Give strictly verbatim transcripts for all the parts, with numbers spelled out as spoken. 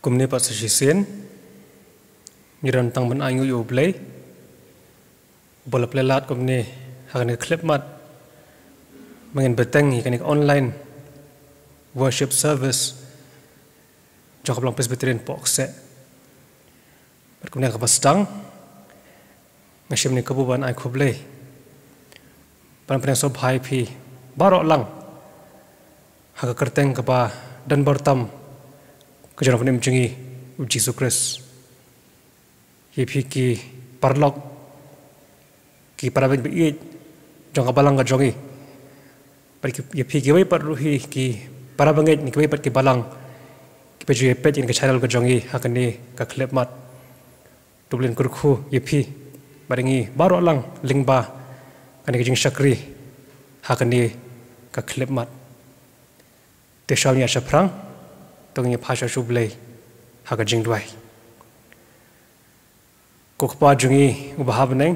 Kumne pat sa shisien, ngi don tang ban ai nguh ïa U Blei, uba la pynlait kumne ha kane ka khyllipmat, ba ngin bteng ïa kane ka online worship service jong ka Balang Presbyterian Pohkseh. Bad kumne ha kaba sdang, nga shim ïa kane ka kabu ban ai khublei, ban pynshong sngewbha ïa phi baroh lang, ha ka kyrteng kaba donbor tam ka jong U Nongpynim jong ngi, U Jisu Khrist. Ïa phi ki paralok, ki parabangeit ba ïeit jong ka balang ka jong ngi, bad ki, ïa phi kiwei pat ruh hi ki parabangeit na kiwei pat ki balang, kiba ju ïa peit ïa ka channel ka jong ngi ha kane ka khyllipmat. To U Blei un kyrkhu ïa phi bad ïa ngi baroh lang lyngba kane ka jingshakri ha kane ka khyllipmat. Te shuwa ngin ïaid shaphrang, to ngin ïa phai sha U Blei ha ka jingduwai. Ko Kpa jong ngi uba ha bneng,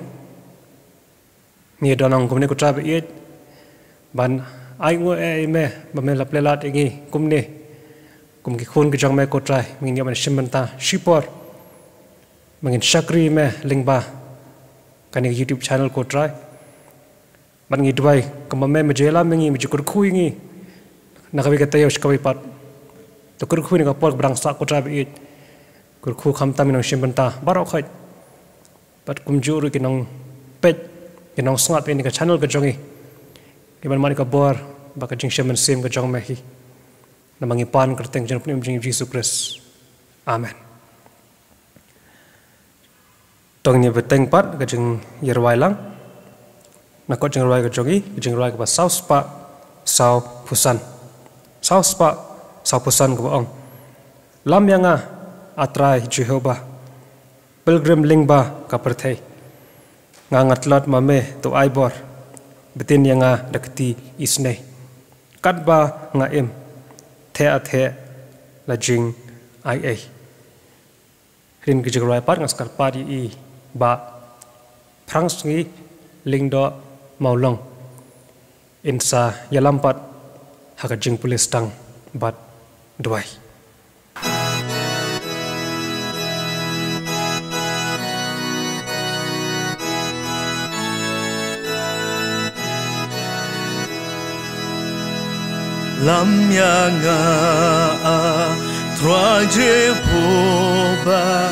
ngi don hangne kumne, ko Trai ba ïeit, ban ai nguh ïa Me ba Me la pynlait ïa ngi kumne, kum ki khun ki jong Me, ko Trai, ba ngin ïoh ban shim bynta shipor, ba ngin shakri Me lyngba kane ka YouTube channel, ko Trai. Bad ngi duwai, kumba Me, Me ju ïalam ïa ngi, Me ju kyrkhu ïa ngi na kawei ka taïew sha kawei pat. To kyrkhu ïa ngi ha ka por kaba dang sah, ko Trai ba ïeit. Kyrkhu khamtam ïa ki nongshim bynta baroh khoit, bad kumjuh ruh ki nongpeit, ki nongsngap ïa kane ka channel ka jong ngi. Ngi ban mad ïa ka bor bad ka jingshim mynsiem ka jong Me hi. Namar ngi pan ha ka kyrteng jong U Nongpynim jong ngi, U Jisu Khrist. Amen. To ngin ïa bteng pat ka jingïarwai lang na ka kot jingrwai ka jong ngi, ka jingrwai kaba saw spah saw phew san. Saw spah saw phew san kaba ong: Lam ïa nga, A Trai Jehobah, pilgrim lyngba ka pyrthei. Nga, nga tlot, ma Me to ai bor, btin ïa nga da ka kti isynei. Katba nga im, theh ah theh la jingaiei. Hadien ka jingrwai pat, nga sa kyrpad ïa i Bah Phrangsngi Lyngdoh Mawlong, in sa ïalam pat ha ka jingpule sdang bad duwai. Lam ïa nga, A Trai Jehobah,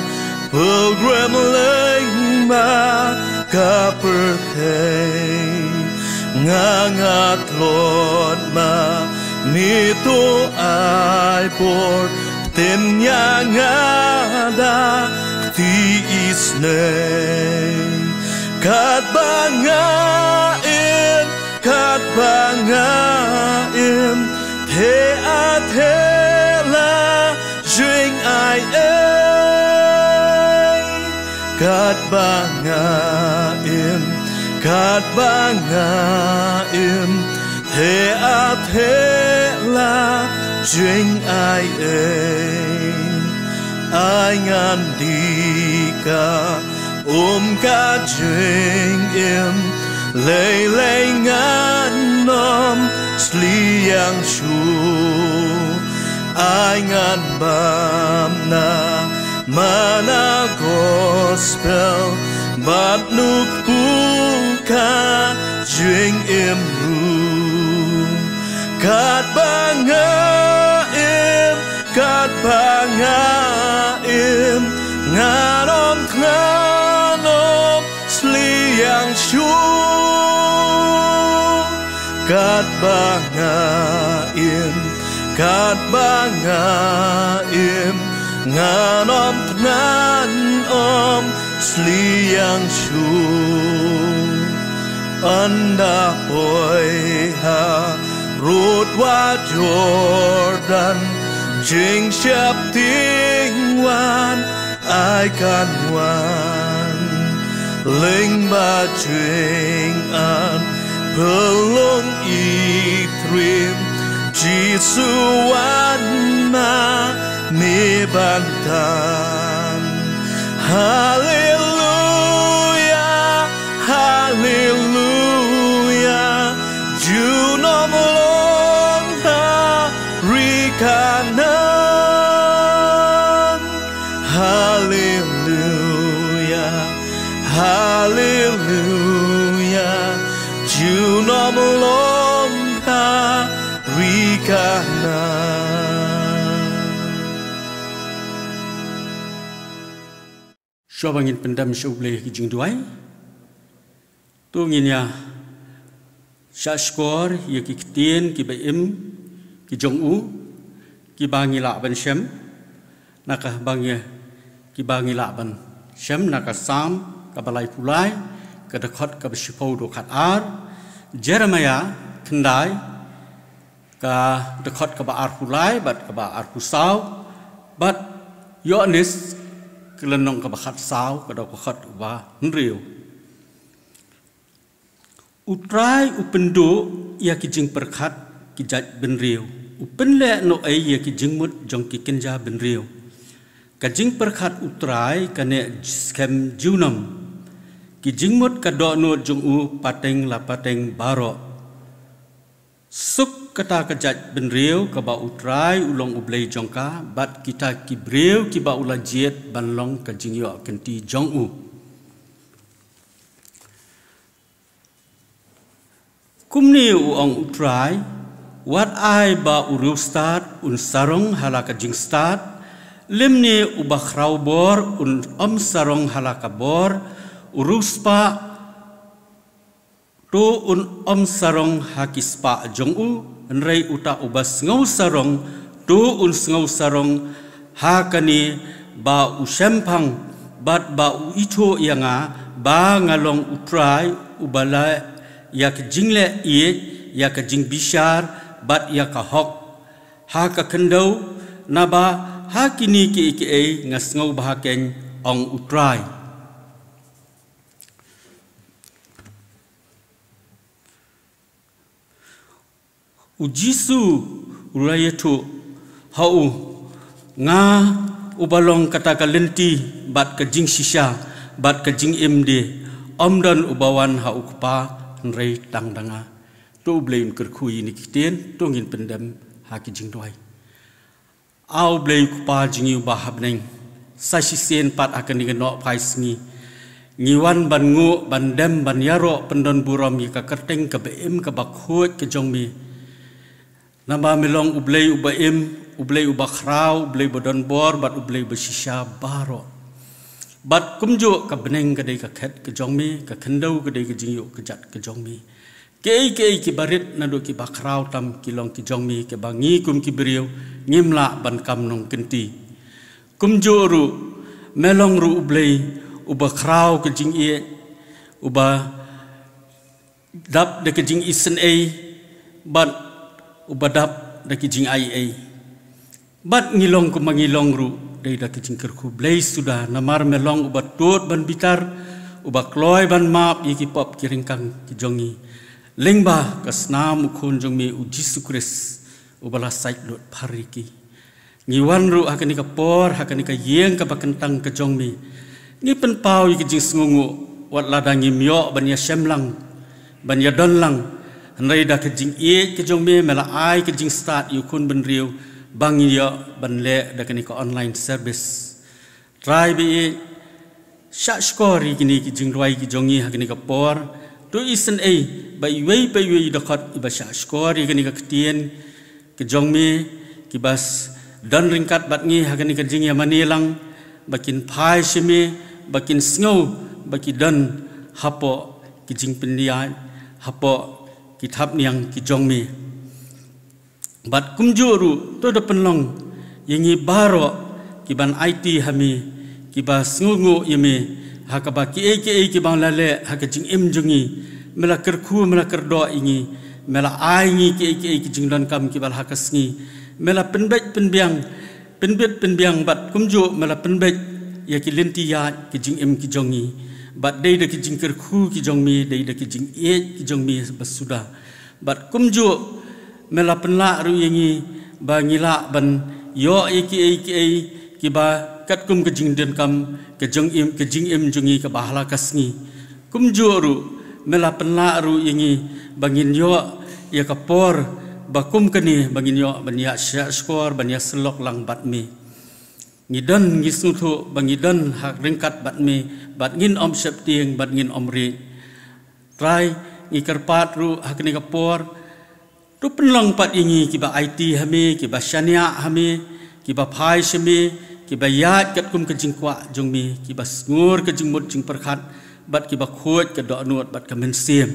pilgrim lyngba ka pyrthei. Nga, nga tlot, ma Me to ai bor, btin ïa nga da ka kti isynei. Katba nga im, katba nga im, theh ah theh la jingaiei. Katba nga im, katba nga im, theh ah theh la jingaiei. Ai ngan die ka um ka jingim, lei lei ngan ym sliang shuh. Ai ngan bam na mana gospel, bad nukpu ka jingim ruh. Katba nga im, katba nga im, ngan ym, ngan ym sliang shuh. Katba nga im, katba nga im, ngan ym, ngan ym sliang shuh. Ynda poi harud wah Jordan, jingsheptieng wan, ai kan wan. Lyngba jingan pynlong itriem, Jisu wan ma me ban tan. Haleluya, haleluya, junom long ha ri Kanaan. Amlong ka ri ka na. Shuwa ba ngin pyndem sha U Blei ki jingduwai, to ngin ïa shah shkor ïa ki ktien kiba im ki jong u, kiba ngi lah ban shem, na ka ba ngi, kiba ngi lah ban shem na ka Salm kaba laiphew lai, ka dkhot kaba shiphew dkhot ar, Jeremiah khyndai, ka dkhot kaba arphew lai bad kaba arphew saw, bad Ïoannis ka lynnong kaba khatsaw, ka dkhot ba hynriew. U Trai u pynduh ïa ki jingpyrkhat ki jait bynriew, u pynleh noh ei ïa ki jingmut jong ki kynja bynriew. Ka jingpyrkhat U Trai ka neh skhem junom. Ki jingmut ka dohnud jong u pateng la pateng baroh. Suk kata ka jait bynriew kaba U Trai u long U Blei jong ka, bad kita ki briew kiba u la jied ban long ka jingïoh kynti jong u. Kumne u ong U Trai, wat ai ba u riewstad un sarong ha la ka jingstad, lymne u bakhrawbor un ym sarong ha la ka bor, u riewspah to un ym sarong ha ki spah jong u, hynrei uta uba sngew sarong, to un sngew sarong ha kane ba u shemphang, bad ba u ithuh ïa nga, ba nga long U Trai uba la ïa ka jingleh ïeit, ïa ka jingbishar, bad ïa ka hok ha ka khyndew, naba ha kine kiei kiei nga sngew ba ha keiñ, ong U Trai. U Jisu u la ïathuh ha u, nga uba long kata ka lynti bad ka jingshisha bad ka jingim de, ym don uba wan ha u Kpa hynrei tang da nga. To U Blei un kyrkhu ïa kine ki ktien, to ngin pyndem ha ki jingduwai. A U Blei Kpa jong ngi uba ha bneng, sa shisien pat ha kane ka nohphai sngi ngi wan ban nguh, ban dem, ban ïaroh pyndon burom ïa ka kyrteng kaba im kaba khuid ka jong me. Namar me long U Blei uba im, U Blei uba khraw, U Blei uba don bor bad U Blei uba shisha baroh. Bad kumjuh ka bneng ka dei ka khet ka jong me, ka khyndew ka dei ka jingïuh ka jat ka jong me. Kiei kiei kiba rit naduh kiba khraw tam ki long ki jong me, kiba ngi kum ki briew ngim lah ban kam nongkynti. Kumjuh ruh me long ruh U Blei uba khraw ka jingïeit, uba dap da ka jingisynei, bad uba dap da ka jingaiei. Bad ngi long kumba ngi long ruh dei da ka jingkyrkhu Blei suda, namar me long uba tud ban bitar, uba kloi ban map ïa ki pop ki ryngkang ki jong ngi, lyngba ka snam U Khun jong me U Jisu Khrist, uba la sait lut phar ïa ki. Ngi wan ruh ha kane ka por, ha kane ka ïing kaba kyntang ka jong me, ngi pynpaw ïa ka jingsngewnguh, wat lada ngim ïoh ban ïashem lang, ban ïadon lang, hynrei da ka jingïeit ka jong me, me la ai ka jingstad ïa u khun bynriew ba ngin ïoh ban leh da kane ka online service. Trai ba ïeit, shah shkor ïa kine ki jingduwai ki jong ngi ha kane ka por. To isynei ba iwei pa iwei i dkhot iba shah shkor ïa kane ka ktien ka jong me, kiba s-, don ryngkat bad ngi ha kane ka jingïamane lang, ba kin phai sha me, ba kin sngew ba ki don hapoh ki jingpynïaid, hapoh ki thapniang ki jong me. Bad kumjuh ruh to da pynlong ïa ngi baroh kiban aiti ha me, kiba sngewnguh ïa me ha kaba kiei kiei kiba la leh ha ka jingim jong ngi. Me la kyrkhu, me la kyrdoh ïa ngi, me la ai ngi kiei kiei ki jingdonkam kiba la ha ka sngi. Me la pynbeit pynbiang, pynbeit pynbiang bad kumjuh me la pynbeit ïa ki lynti ïaid ki jingim ki jong ngi. Bad dei da ki jingkyrkhu ki jong me, dei da ki jingïeit ki jong me ba suda. Bad kumjuh me la pynlah ruh ïa ngi ba ngi lah ban ïoh ïa kiei kiei kiba katkum ka jingdonkam ka jong im, ka jingim jong ngi kaba ha la ka sngi. Kumjuh ruh me la pynlah ruh ïa ngi ba ngin ïoh ïa ka por ba kum kane ba ngin ïoh ban ïa shah shkor, ban ïa syllok lang bad me. Ngi don, ngi sngewthuh ba ngi don ha ryngkat bad me, bad ngin ym sheptieng, bad ngin ym rieh. Trai, Ngi kyrpad ruh ha kane ka por, to pynlong pat ïa ngi kiba aiti ha me, kiba shaniah ha me, kiba phai sha me, kiba ïaid katkum ka jingkwah jong me, kiba sngur ka jingmut jingpyrkhat, bad kiba khuid ka dohnud bad ka mynsiem.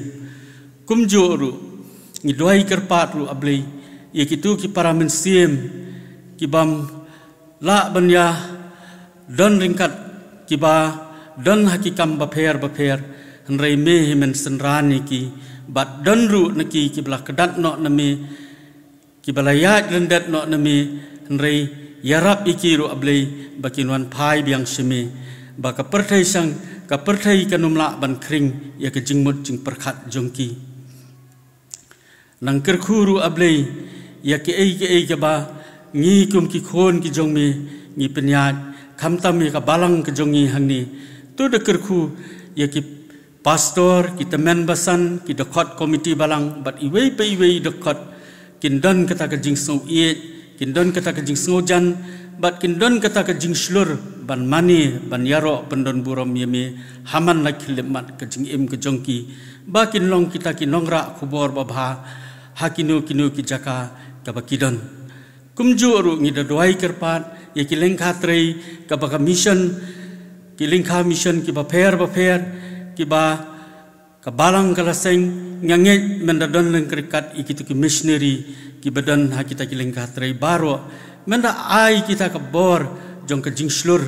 Kumjuh ruh, ngi duwai kyrpad ruh A Blei, ïa kito ki para mynsiem, kibym lah ban ïa don ryngkat, kiba don ha ki kam bapher bapher, hynrei me hi men synran ïa ki, bad don ruh na ki kiba la kdat noh na me, kiba la ïaid lyndet noh na me, hynrei ïarap ïa ki ruh A Blei, ba kin wan phai biang sha me, ba ka pyrthei shang, ka pyrthei kan ym lah ban khring ïa ka jingmut jingpyrkhat jong ki. Nang kyrkhu ruh A Blei, ïa kiei kiei kaba ngi kum ki khun ki jong me ngi pynïaid, khamtam ïa ka balang ka jong ngi hangne. To da kyrkhu ïa ki pastor, ki tymmen basan, ki dkhot komiti balang, bad iwei pa iwei dkhot, kin don kata ka jingsngewieit, kin don kata ka jingsngewjan, bad kin don kata ka jingshlur ban mane, ban ïaroh pyndonburom ïa me ha man la khyllipmat ka jingim ka jong ki, ba kin long kita ki nongrah khubor babha ha kino kino ki jaka kaba ki don. Kumjuh ruh ngi da duwai kyrpad ïa ki lyngkha trei kaba ka mission, ki lyngkha mission kiba pher bapher, kiba ka balang ka la seng. Nga ngeit men da don ryngkat ïa kito ki missionary kiba don ha kita ki lyngkha trei baroh, men da ai kita ka bor jong ka jingshlur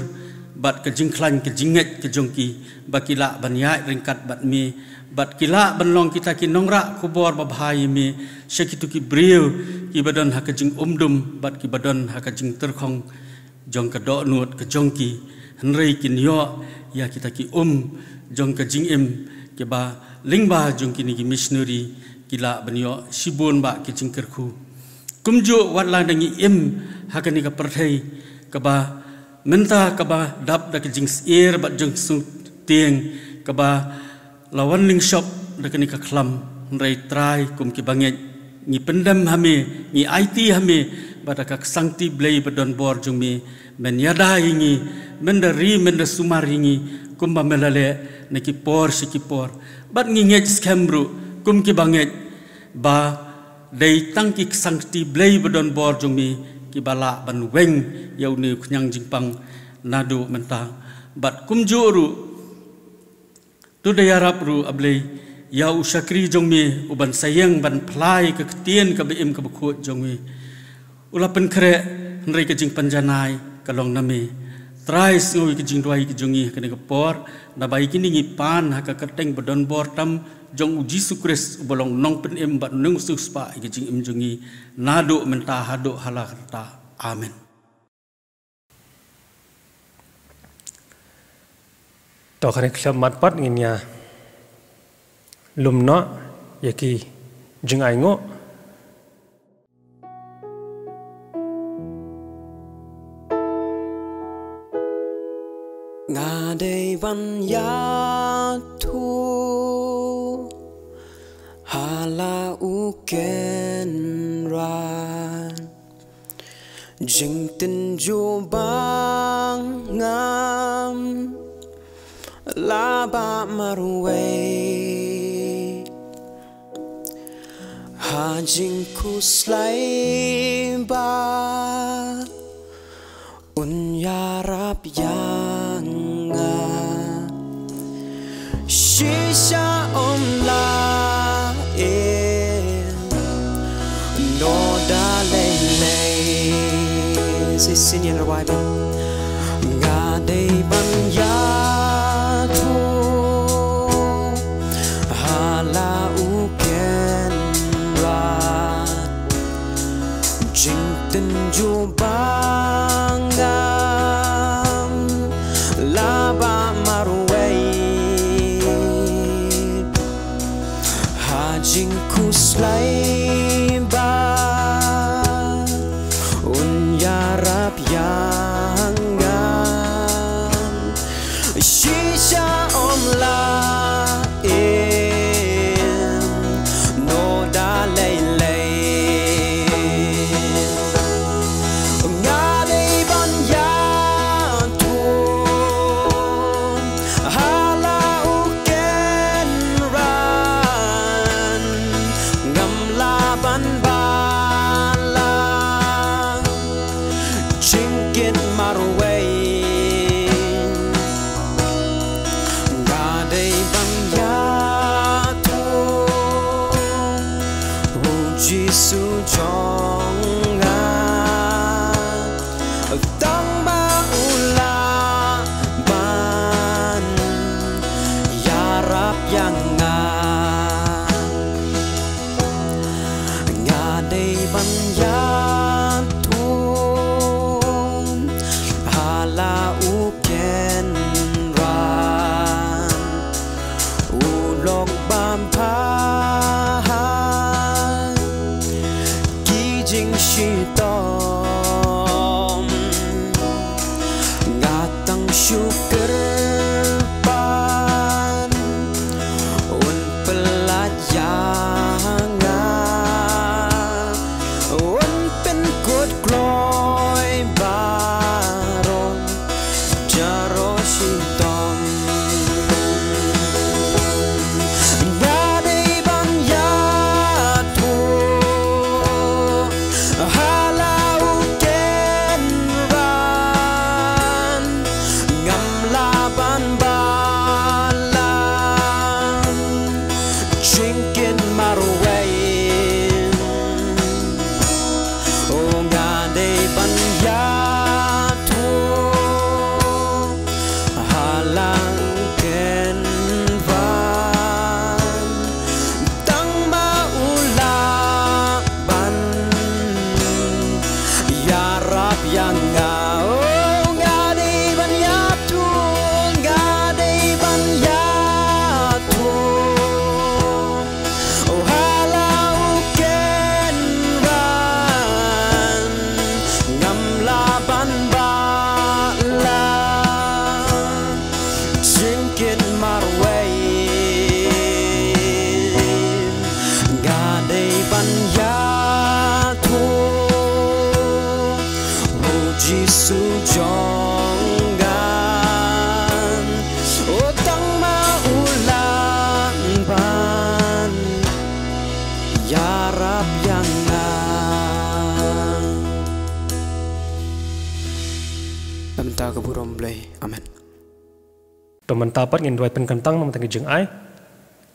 bad ka jingkhlaiñ ka jingngeit ka jong ki, ba ki lah ban ïaid ryngkat bad me, bad ki lah ban long kita ki nongrah khubor babha ïa me sha kito ki briew kiba don ha ka jingumdum bad kiba don ha ka jingtyrkhong jong ka dohnud ka jong ki, hynrei kin ïoh ïa kita ki um jong ka jingim kiba lyngba jong kine ki missionary ki lah ban ïoh shibun bah ki jingkyrkhu. Kumjuh wat la da ngi im ha kane ka pyrthei kaba mynta kaba dap da ka jingsyier bad jingsngewtieng, kaba la wan lyngshop da kane ka khlam, hynrei Trai kum ki bangeit, ngi pyndem ha me, ngi aiti ha me, ba da ka ksangti Blei ba donbor jong me, men ïada ïa ngi, men da ri, men da sumar ïa ngi, kumba me la leh na ki por sha ki por. Bad ngi ngeit skhem ruh kum ki bangeit, ba dei tang ki ksangti Blei ba donbor jong me kiba lah ban weng ïa une u khñiang jingpang naduh mynta. Bad kumjuh ruh, to da ïarap ruh A Blei ïa u shakri jong me, u ban sa ïeng ban phla ïa ka ktien kaba im kaba khuid jong me. U la pynkhreh, hynrei ka jingpynjanai ka long na me. Trai, sngew ïa ka jingduwai ka jong ngi ha kane ka por, naba ïa kine ngi pan ha ka kyrteng ba donbor tam jong u Jisu Khrist, uba long Nongpynim bad Nongsiewspah ïa ka jingim jong ngi, naduh mynta haduh hala karta. Amen. To, kane khlem mat pat ngin ïa lum noh ïa ki jingainguh. Nga dei ban ïathuh ha la u Kynrad, jingtynjuh ba ngam lah ban marwei. Ha jingkhuslai ba un ïarap ïa nga, shisha ym lah im noh da lei lei. Shisien ïa la wai ba nga dei ban ïathuh ha la u Kynrad, jingtynjuh ba ngam lah ban marwei. Ha jingkhuslai ba un ïarap ïa nga, shisha ym lah im noh da lei lei. Jisu jong nga, tang ma u lah ban ïarap ïa nga. Nga dei ban ïathung ha la u kynrad, u long bam bha ha ki jingshitom. Nga tang shu kyrpad un pyllait ïa nga, un pynkut kloi baroh jaro shitom. Nga dei ban ïathuh ha la u kynrad, ngam lah ban balang jingkit marwei. O nga dei ban ïathuh ha la u kynrad, tang ma u lah ban ïarap ïa nga. O nga dei ban ïathuh, nga dei ban ïathuh. O ha la u kynrad, ngam lah ban balang jingkit marwei. Nga dei ban ïathuh, o Jisu jong nga, o tang ma u lah ban ïarap ïa nga. Na ka bynta ka burom U Blei. Amen. To mynta pat ngin duwai pynkyntang na ka bynta ka jingai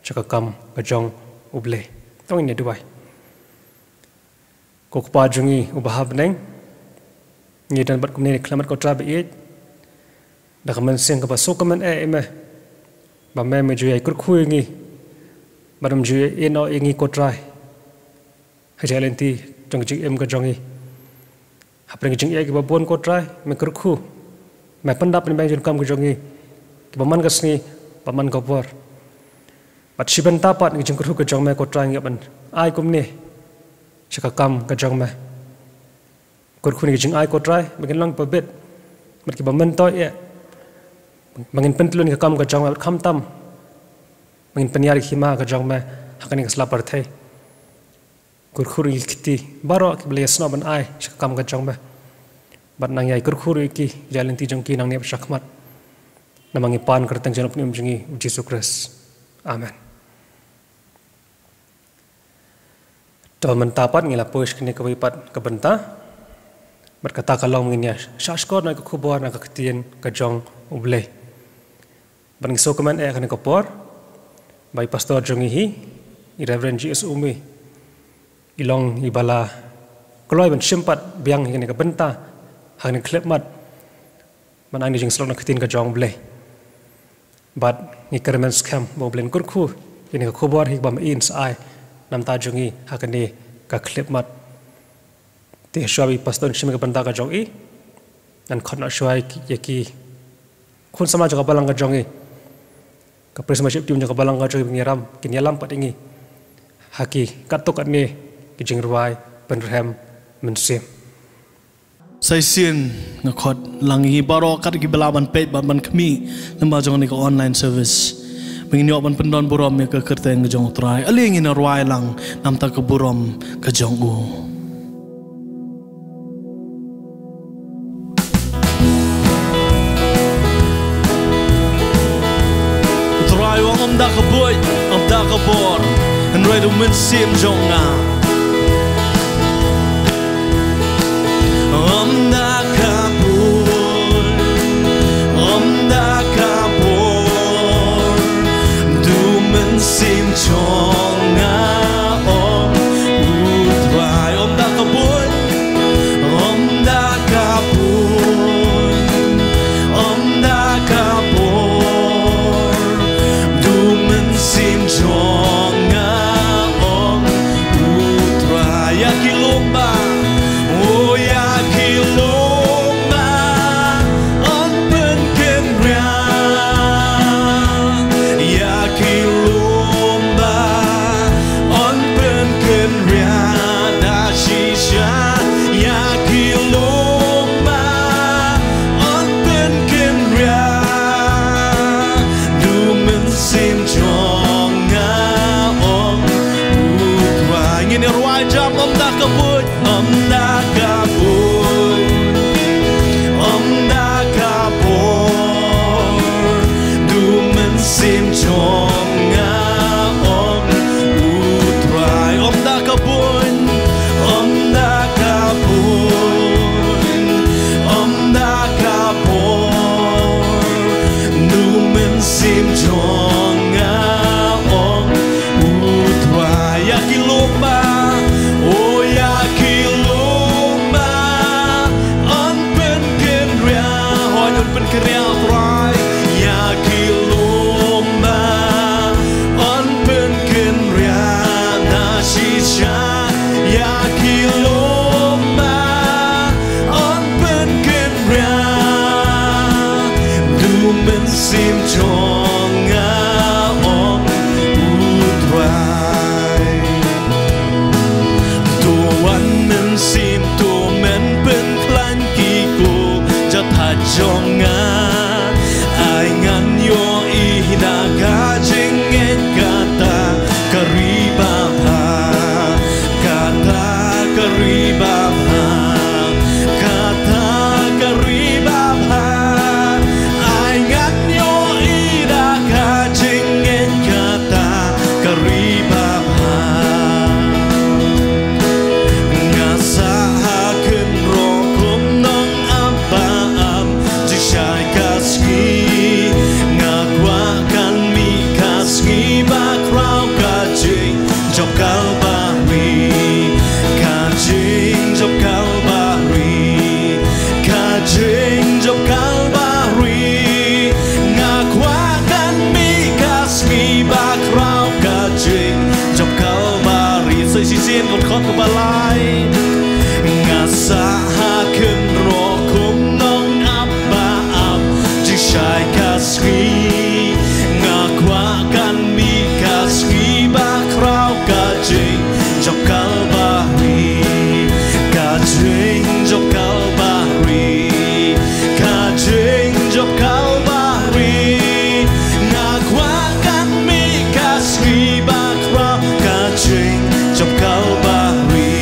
sha ka kam ka jong U Blei. To ngin ïa duwai. Ko Kpa jong ngi uba ha bneng, ngi don bad kumne ha khlieh mat, ko Trai ba ïeit, da ka mynsiem kaba suk ka mynsiem eh, eh me, ba me, me ju ïai kyrkhu ïa ngi, bad me ju ïai ïehnoh ïa ngi, ko Trai, ha ka jingïaid lynti jong ka jingim ka jong ngi. Hapdeng ki jingeh kiba bun, ko Trai, me kyrkhu, me pyndap, me pynbeit ïa ki kam ka jong ngi kiba man ka sngi bad man ka por. Bad shi bynta pat na ka jingkyrkhu ka jong me, ko Trai, ngi hap ban ai kumne sha ka kam ka jong me. Kyrkhu ïa ngi ka jingai, ko Trai, ba ngin long kiba bit bad kiba myntoi eh, ba ngin pyntylun ïa ka kam ka jong me, bad khamtam ba ngin pynïar ïa ka hima ka jong me ha kane ka sla pyrthei. Kyrkhu ruh ïa ki kti baroh kiba la ïasnoh ban ai sha ka kam ka jong me. Bad nang ïai kyrkhu ruh ïa ki ha ka jingïaid lynti jong ki nangne bad shakhmat. Namar ngi pan ha ka kyrteng jong U Nongpynim jong ngi, U Jisu Khrist. Amen. To mynta pat ngi la poi sha kane kawei pat ka bynta. Bad kata ka long ba ngin ïa shahshkor na ka khubor na ka ktien ka jong U Blei. Bad ngi sngewkmen eh ha kane ka por ba i pastor jong ngi hi, i Reverend G S Umi, i long iba la kloi ban shim pat biang ha kane ka bynta ha kane ka khyllipmat ban ai ïa ka jingsyllok na ka ktien ka jong U Blei. Bad ngi kyrmen skhem ba U Blei un kyrkhu ïa kane ka khubor hi kaba ma i un sa ai na ka bynta jong ngi ha kane ka khyllipmat. Te shuwa ba i pastor un shim ïa ka bynta ka jong i, ngan khot noh shuwa ïa ki khun samla jong ka balang ka jong ngi. Ka Praise and Worship Team jong ka balang ka jong ngi ba ngi ïalam, kin ïalam pat ïa ngi ha ki katto katne ki jingrwai pynrhem mynsiem. Sa shisien nga khot lang ïa ngi baroh kat kiba lah ban peit bad ban khmih lyngba jong kane ka online service, ba ngin ïoh ban pyndon burom ïa ka kyrteng ka jong U Trai. Ale ngin ïa rwai lang na ka bynta ka burom ka jong U. U Trai u ong, ym da ka buit, ym da ka bor, hynrei da u mynsiem jong nga. Ym da ka buit, ym da ka bor, da u mynsiem jong nga, ong U Ngi rwai jam. Ym da ka buit, ym da ka buit, ym da ka bor, du mynsiem jong nga, ong U Trai. Ym da ka buit, ym da ka buit, ym da ka bor, du mynsiem jong nga, ong U Trai. Ïa ki lum ba, o ïa ki lum ba yn pynkynriah, hooid, yn pynkynriah, Trai. Ïa ki lum ba yn pynkynriah na shisha. Ïa ki lum ba yn pynkynriah, du mynsiem jong nga, ong U Trai. To wan mynsiem, to men pynkhlaiñ ki kjat jong nga. Ai ngan ïohi da ka jingngeit kata ka ri babha, kata ka ri babha, kata ka ri babha. Ai ngan ïohi da ka jingngeit kata ka ri babha. Nga sah ha khynraw kum nongap ba ap jingshai ka sngi. Nga kwah kan mih ka sngi bakhraw ka jingjop Kalbari, ka jingjop Kalbari, ka jingjop Kalbari. Nga kwah kan mih ka sngi bakhraw ka jingjop Kalbari. Sa shisien, kot, kot kaba lai. Nga sah ha khynraw kum nongap ba ap jingshai ka sngi. Nga kwah kan mih ka sngi bakhraw ka jingjop Kalbari, ka jingjop Kalbari, ka jingjop Kalbari. Nga kwah kan mih ka sngi bakhraw ka jingjop Kalbari.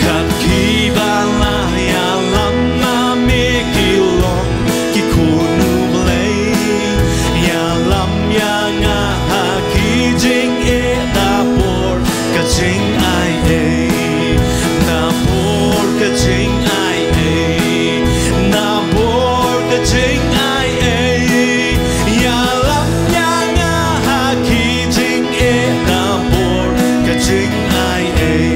Kat kiba la ïalam ma me ki long ki khun U Blei. Ïalam ïa nga ha ki jingeh, na por ka jingai ei, na por ka jingai ei, na por ka jingai ei. Ïalam ïa nga ha ki jingeh, na por ka jingai ei.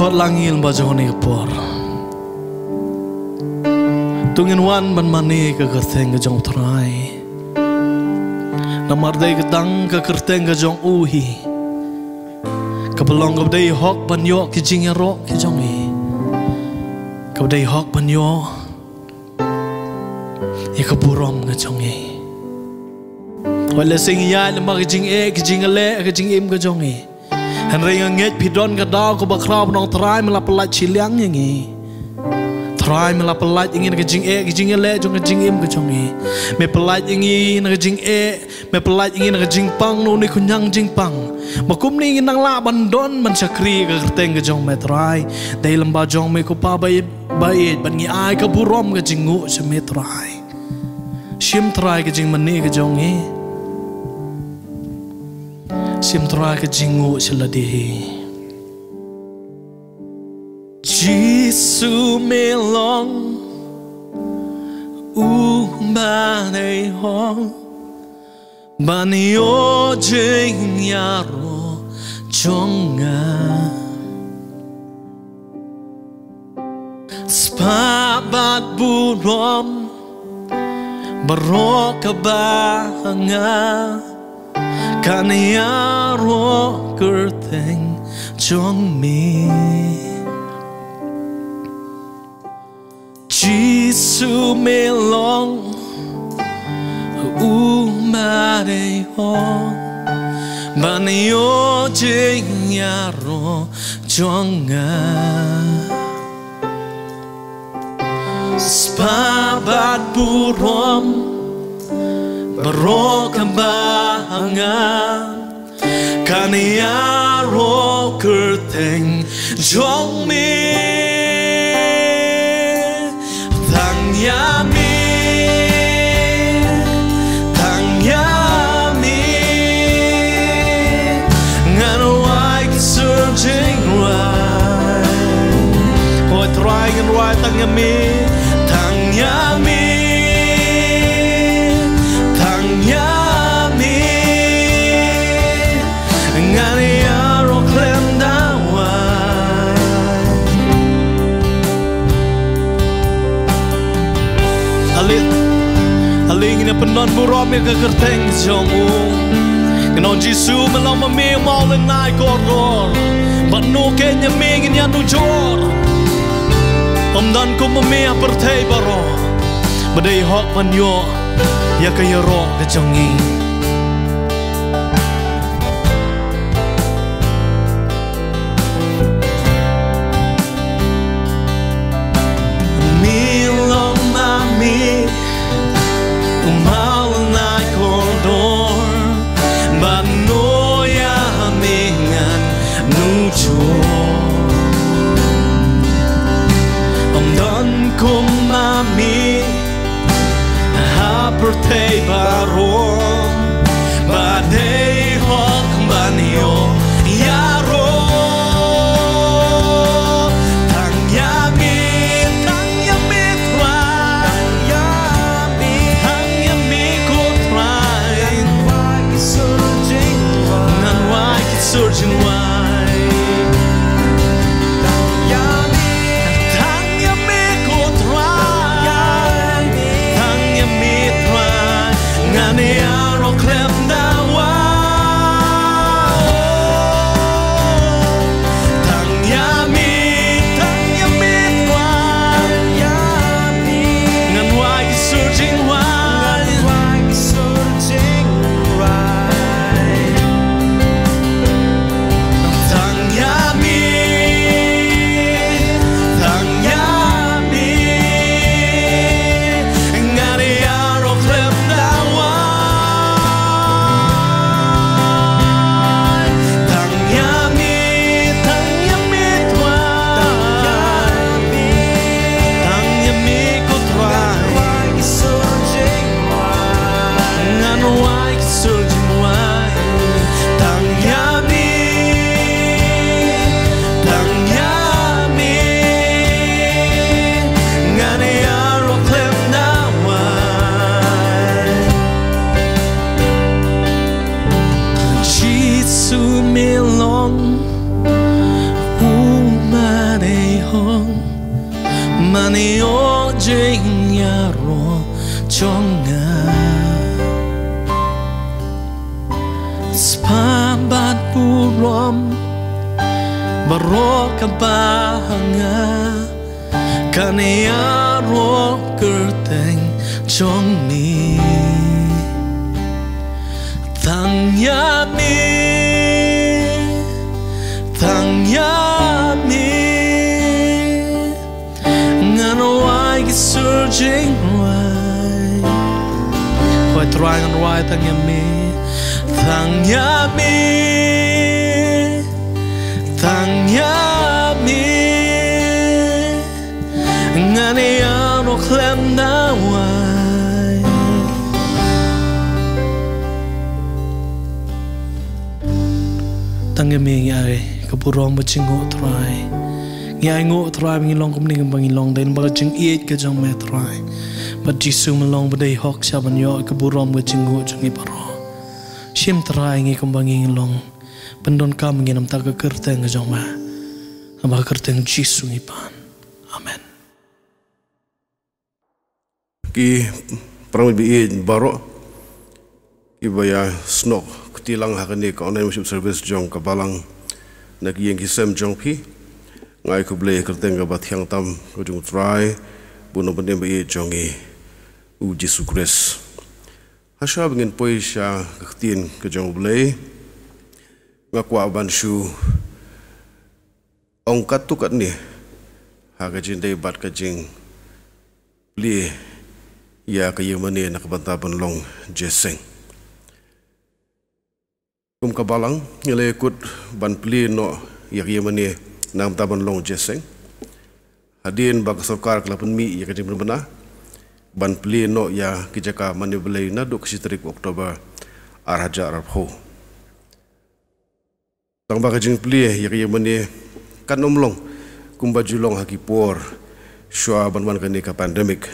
Khot lang ïa lem ba jong kane ka por. To ngin wan ban mane ka kyrteng ka jong U Trai. Namar dei ka dang ka kyrteng ka jong u hi kaba long kaba dei hok ban ïoh ki jingïaroh ki jong ngi, kaba dei hok ban ïoh ïa ka burom ka jong ngi. Wat la shisha ïa lem ba ka jingeh, ka jingeh leh, ka jingim ka jong ngi. Hynrei nga ngeit phi don ka daw kaba khraw ba ong Trai me la pyllait shiliang ïa ngi. Trai me la pyllait ïa ngi na ka jingeh, ka jingeh leh jong ka jingim ka jong ngi. Me pyllait ïa ngi na ka jingeh, me pyllait ïa ngi na ka jingpang na une u khñiang jingpang. Ba kumne ngin nang lah ban don ban shakri ka kyrteng ka jong me Trai. Dei lem ba jong me ko Pa ba ïeit, ba ïeit, ban ngi ai ka burom ka jingnguh sha me Trai. Shim Trai ka jingmane ka jong ngi. Shim Trai ka jingnguh sha lade hi. Jisu me long u ba dei hok ban ïoh jingïaroh jong nga. Spah bad burom baroh kaba nga kan ïaroh kyrteng jong me. Jisu me long u ba dei hok ban ïoh jingïaroh jong nga. Spah bad burom baroh kaba nga kan ïaroh kyrteng jong me. Tang ïa me, tang ïa me, ngan wai ki sur jingwai. Hoi Trai ngan wai tang ïa me, tang ïa me, tang ïa me. Ngan ïaroh khlem da wai. Ale, ale ngin ïa pyndon burom ïa ka kyrteng jong u. Ngan ong Jisu me long ma me u mawlynnai kordor. Bad no ken ïa me ngin ïanujor. Ym don kum ma me ha pyrthei baroh ba dei hok ban ïoh ïa ka ïaroh ka jong ngi. Me long ma me u mawlynnai kordor, bad no ïa me ngan nujor. Ym don kum ma me ha pyrthei baroh ba dei hok ban ïoh ïaroh. Tang ïa me, tang ïa me Trai, tang ïa me ko Trai. Ngan wai ki sur jingwai. Tang ïa me ko Trai, tang ïa me Trai, ngan ïaroh khlem da wai. Tang ïa me, tang ïa me Trai, ngan wai ki sur jingwai. Tang ïa me, tang ïa me, ngan ïaroh khlem da wai. Tang ïa me, tang ïa me Trai, tang ïa me ko Trai. Ngan wai ki sur jingwai. Tang ïa me, tang ïa me, ngan ïaroh khlem da wai. Jisu me long u mane hok, mane ïoh jingïaroh jong nga. Spah bad burom baroh kaba nga kan ïaroh kyrteng jong me. Tang ïa me, tang ïa me, ngan wai ki sur jingwai. Hoi Trai ngan wai tang ïa me, tang ïa me, tang ïa me, ngan ïaroh khlem da wai. Tang ïa me ngi ai ka burom ka jingnguh Trai. Ngi ai nguh Trai ba ngi long kumne kumba ngi long dei namar ka jingïeit ka jong me Trai. Bad Jisu me long ba dei hok sha ban ïoh ka burom ka jingnguh jong ngi baroh. Shim Trai ngi kumba ngi long. Pyndonkam ngi namar ka kyrteng ka jong me. Namar ka kyrteng Jisu ngi pan. Amen. Ki para bangeit baroh kiba ïa snoh kti lang ha kane ka online worship service jong ka balang na ki ïing ki sem jong phi. Nga ai khublei ha ka kyrteng kaba thiang tam ka jong u Trai, u nongpynim ba ïeit jong ngi u Jisu Khrist. Hashwa ba ngin poi sha ka ktien ka jong u Blei, nga kwah ban shu ong katto katne ha ka jingïadei bad ka jingïaroh ïa ka ïingmane na ka bynta ban long jingïaseng. Kum ka Balang, ngi la ïakut ban plie noh ïa ka ïingmane na ka bynta ban long jingïaseng. Hadien ba ka sorkar ka la pynmih ïa ka jingpynbna ban plie noh ïa ki jaka mane blei naduh ka shi tarik October ar hajar arphew. Tang ba ka jingplie ïa ka ïingmane kan ym long kumba ju long ha ki por shuwa ban wan kane ka pandemic.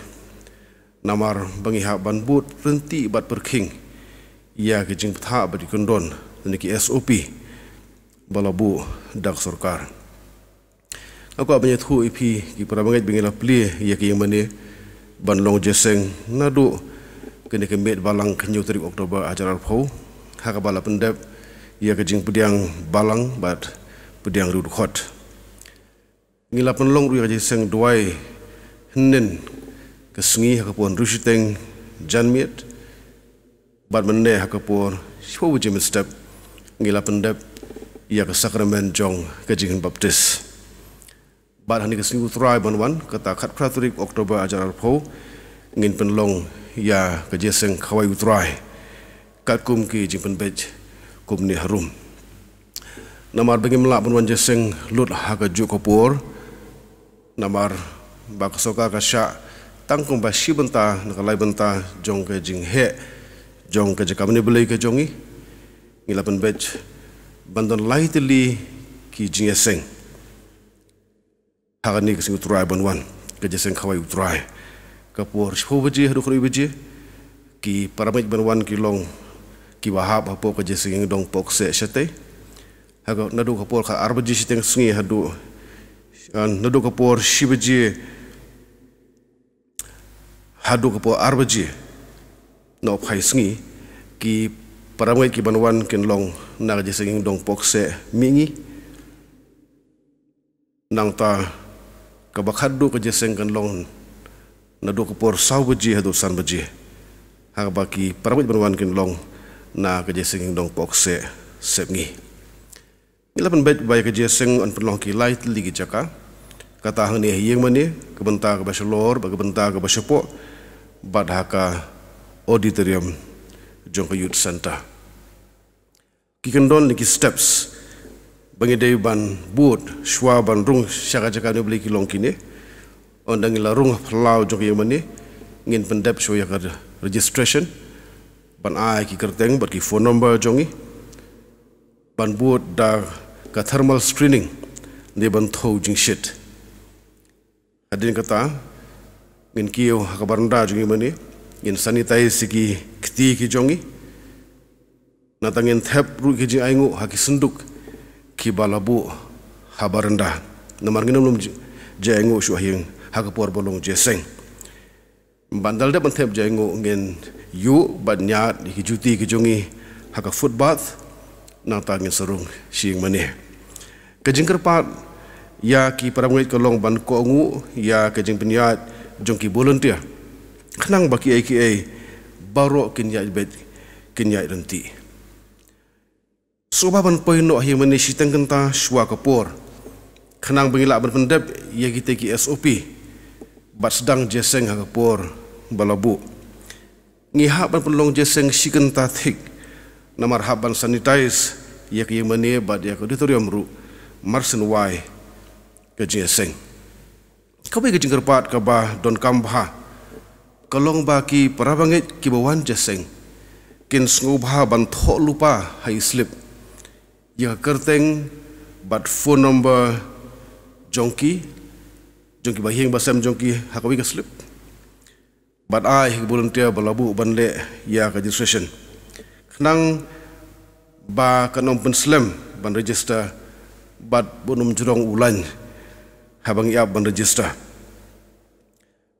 Namar ba ngi hap ban bud ryntih bad pyrkhing ïa ki jingpynthah bad ki kyndon ne ki S O P ba la buh da ka sorkar. Nga kwah ban ïathuh ïa phi ki para bangeit ba ngi la plie ïa ka ïingmane ban long jingïaseng naduh kane ka miet Balang ka hynñiew tarik October hajar arphew, ha kaba la pyndep ïa ka jingpdiang balang bad pdiang riewdkhot. Ngi la pynlong ruh ïa ka jingïaseng duwai hynnin ka sngi ha ka por hynriew shiteng janmiet, bad mynne ha ka por shiphew baje mynstep ngi la pyndep ïa ka sakramen jong ka jingpynbaptis. Bad ha kane ka sngi U Trai ban wan, kata khatphra tarik October hajar arphew, ngin pynlong ïa ka jingïaseng khawai U Trai katkum ki jingpynbeit kumne harum. Namar ba ngim lah ban wan jingïaseng lut ha kajuh ka por, namar ba ka sorkar ka shah tang kumba shi bynta na ka lai bynta jong ka jingheh jong ka jaka mane blei ka jong ngi, ngi la pynbeit ban don lai tylli ki jingïaseng ha kane ka sngi U Trai ban wan, ka jingïaseng khawai U Trai. Ka por shiphew baje haduh khatwei baje, ki para bangeit ban wan ki long kiba hap hapoh ka jingïaseng ïingdong Pohkseh shatei. Ha ka, naduh ka por khatar baje shiteng sngi haduh, ah, naduh ka por shi baje haduh ka por ar baje nohphai sngi, ki para bangeit ki ban wan kin long na ka jingïaseng ïingdong Pohkseh mihngi. Nangta kaba khatduh ka jingïaseng kan long naduh ka por saw baje haduh san baje, ha kaba ki para bangeit ban wan kin long na ka jingïaseng ïingdong Pohkseh sepngi. Ngi la pynbeit ba ïa ka jingïaseng yn pynlong ha ki lai tylli ki jaka, kata hangne ha ïingmane, ka bynta kaba shalor bad ka bynta kaba shapoh, bad ha ka auditorium jong ka Youth Centre. Ki kyndon ne ki steps ba ngi dei ban bud shuwa ban rung sha ka jaka mane blei ki long kine. Ynda ngi la rung ha phyllaw jong ka ïingmane, ngin pyndep shuwa ïa ka registration, ban ai ki kyrteng bad ki phone number jong ngi, ban bud da ka thermal screening ne ban thew jingshit. Hadien kata, ngin kiew ha ka baranda jong ngi mane, ngin sanitize ïa ki kti ki jong ngi. Nangta ngin thep ruh ki jingainguh ha ki synduk kiba la buh ha baranda. Namar ngin ym lum ji-, jingainguh shuh ha ïing ha ka por ba long jingïaseng. Bad ynda la dep ban thep jingainguh, ngin ïuh bad ñiad ïa ki juti ki jong ngi ha ka footbath, nangta ngin sa rung sha ïingmane. Ka jingkyrpad ïa ki para bangeit ka long ban kohnguh ïa ka jingpynïaid jong ki volunteer, khnang ba kiei kiei baroh kin ïaid beit, kin ïaid ryntih. Sngewbha ban poi noh ha ïingmane shiteng kynta shuwa ka por, khnang ba ngi lah ban pyndep ïa kitei ki S O P bad sdang jingïaseng ha ka por ba la buh. Ngi hap ban pynlong jingïaseng shi kynta thik, namar hap ban sanitize ïa ka ïingmane bad ïa ka auditorium ruh marsien wai ka jingïaseng. Kawei ka jingkyrpad kaba donkam bha ka long ba ki para bangeit kiba wan jingïaseng kin sngewbha ban thoh lypa ha ki slip ïa ka kyrteng bad phone number jong ki, jong ki bahaïing bahasem jong ki ha kawei ka slip. Bad ai ha ki volunteer ba la buh ban leh ïa ka registration, khnang ba kan ym pynslem ban register bad ban ym jrong u lain haba ngi ap ban register.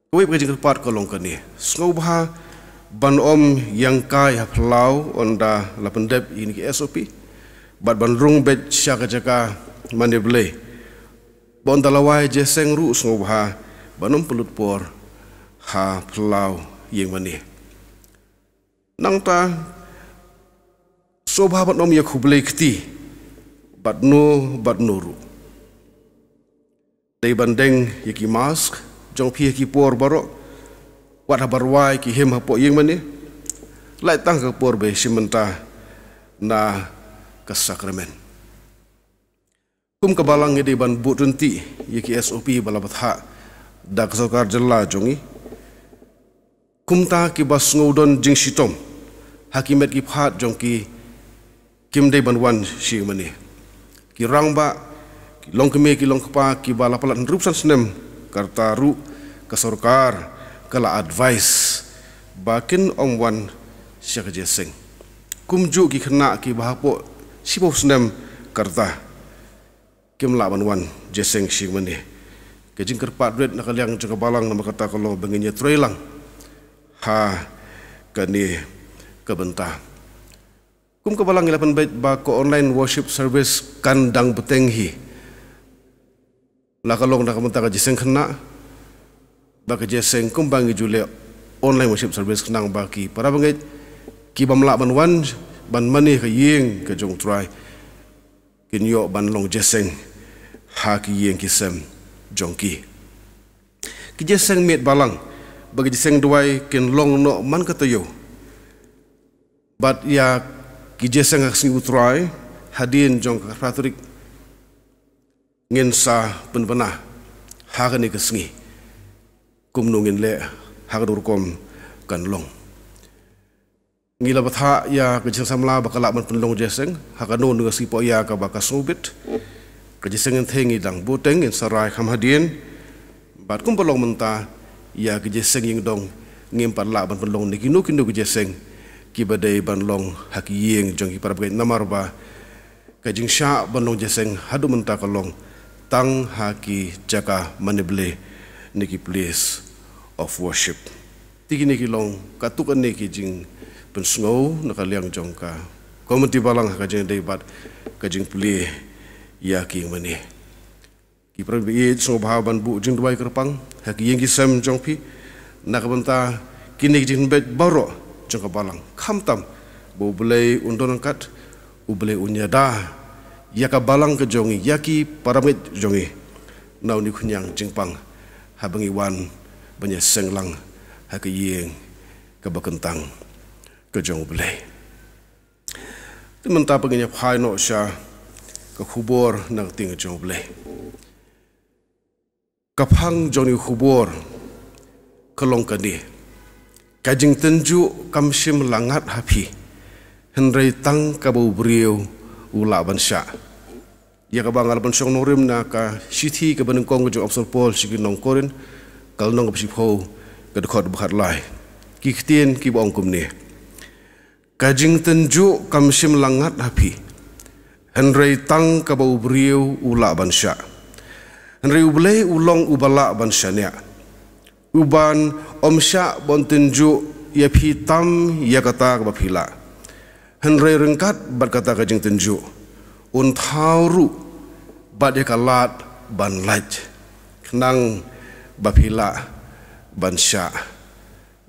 Kawei pat ka jingkyrpad ka long kane, sngewbha ban ym ïeng kai ha phyllaw ynda la pyndep ïa kine ki S O P, bad ban rung beit sha ka jaka mane blei, ba ynda la wai jingïaseng ruh sngewbha ban ym pynlut por ha phyllaw ïingmane. Nangta sngewbha ban ym ïakhublei kti bad no bad no ruh. Dei ban deng ïa ki mask jong phi ha ki por baroh, wat haba rwai ki him hapoh ïing mane, lait tang ka por ba shim bynta na ka sakramen. Kum ka balang ngi dei ban buh ryntih ïa ki S O P ba la bthah da ka sorkar jylla jong ngi. Kumta kiba sngew don jingshitom ha ki met ki phad jong ki, kim dei ban wan sha ïing mane. Ki rangbah, ki longkmie, ki longkpa kiba la palat hynriewphew san snem ka rta ruh, ka sorkar ka la advice ba kin ym wan sha ka jingïaseng. Kumjuh ki khynnah kiba hapoh shiphew snem ka rta kim lah ban wan jingïaseng sha ïing mane. Ka jingkyrpad rit na ka liang jong ka balang namar kata ka long ba ngin ïatrei lang ha kane ka bynta. Kum ka balang ngi la pynbeit ba ka online worship service kan dang bteng hi. La ka long na ka bynta ka jingïaseng khynnah, ba ka jingïaseng kumba ngi ju leh online worship service khnang ba ki para bangeit kibym lah ban wan ban mane ha ka ïing ka jong U Trai kin ïoh ban long jingïaseng ha ki ïing ki sem jong ki. Ki jingïaseng miet balang bad ki jingïaseng duwai kin long noh man ka taïew. Bad ïa ki jingïaseng ha ka sngi U Trai hadien jong ka phra tarik ngin sa pynbna ha kane ka sngi kumno ngin leh, ha kano rukom kan long. Ngi la bthah ïa ka jingsamla ba ka lah ban pynlong jingïaseng ha kano kano ka sngi hapoh ïa kaba ka sngewbit. Ka jingïaseng ngin theh ngi dang bteng, ngin sa rai kham hadien. Bad kumba long mynta ïa ka jingïaseng ïing dong, ngim pat lah ban pynlong ne kino kino ka jingïaseng kiba dei ban long ha ki ïing jong ki para bangeit namar ba ka jingshah ban long jingïaseng haduh mynta ka long tang ha ki jaka mane Blei ne ki place of worship. Te kine ki long katto katne ki jingpynsngew na ka liang jong ka komiti balang ha ka jingïadei bad ka jingplie ïa ki ïing mane. Ki para bangeit, sngewbha ban buh jingduwai kyrpang ha ki ïing ki sem jong phi na ka bynta kine ki jingpynbeit baroh jong ka balang, khamtam ba U Blei un don ryngkat, U Blei un ïada ïa ka balang ka jong ngi, ïa ki para bangeit jong ngi na une u khñiang jingpang haba ngi wan ban ïaseng lang ha ka ïing kaba kyntang ka jong U Blei. Te mynta pat ngin ïa phai noh sha ka khubor na ka ktien ka jong U Blei. Ka phang jong une u khubor ka long kane: Ka jingtynjuh kam shym la ngat ha phi, hynrei tang kaba u briew u lah ban shah. Ïa kaba nga la pynshong nongrim na ka shithi kaba nyngkong ka jong u Apostol Paul sha ki nong Korinth, ka lynnong kaba shiphew, ka dkhot ba khatlai. Ki ktien kiba ong kumne: Ka jingtynjuh kam shym la ngat ha phi, hynrei tang kaba u briew u lah ban shah. Hynrei U Blei u long uba lah ban shaniah, uban ym shah ban tynjuh ïa phi tam ïa kata kaba phi lah, hynrei ryngkat bad kata ka jingtynjuh un thaw ruh bad ïa ka lad ban lait, khnang ba phi lah ban shah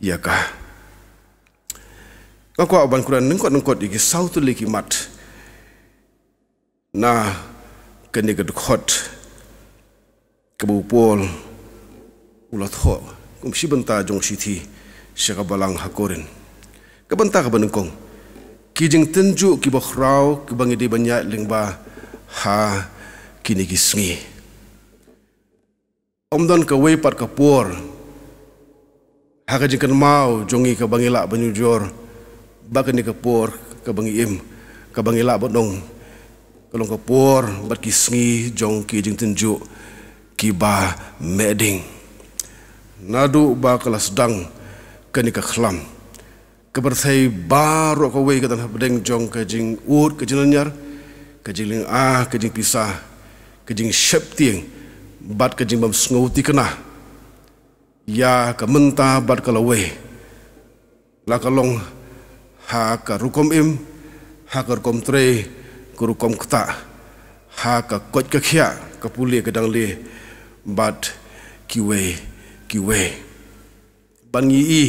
ïa ka. Nga kwah ban kren nyngkong nyngkong ïa ki saw tylli ki mat na kane ka dkhot kaba u Paul u la thoh kum shi bynta jong ka shithi sha ka balang ha Korinth. Ka bynta kaba nyngkong, ki jingtynjuh kiba khraw kiba ngi dei ban ïaid lyngba ha kine ki sngi. Ym don kawei pat ka por ha ka jingkynmaw jong ngi kaba ngi lah ban ïujor bad kane ka por kaba ngi im, kaba ngi lah ban ong ka long ka por bad ki sngi jong ki jingtynjuh kiba meh ding. Naduh ba ka la sdang kane ka khlam, ka pyrthei baroh kawei ka don hapdeng jong ka jingud, ka jinglynñiar, ka jinglynga, ka jingpisa, ka jingsheptieng bad ka jingbym sngewthikna ïa ka mynta bad ka lawei, la ka long ha ka rukom im, ha ka rukom trei, ka rukom ktah, ha ka koit ka khiah, ka pule ka dangle bad kiwei kiwei. Ban ngi i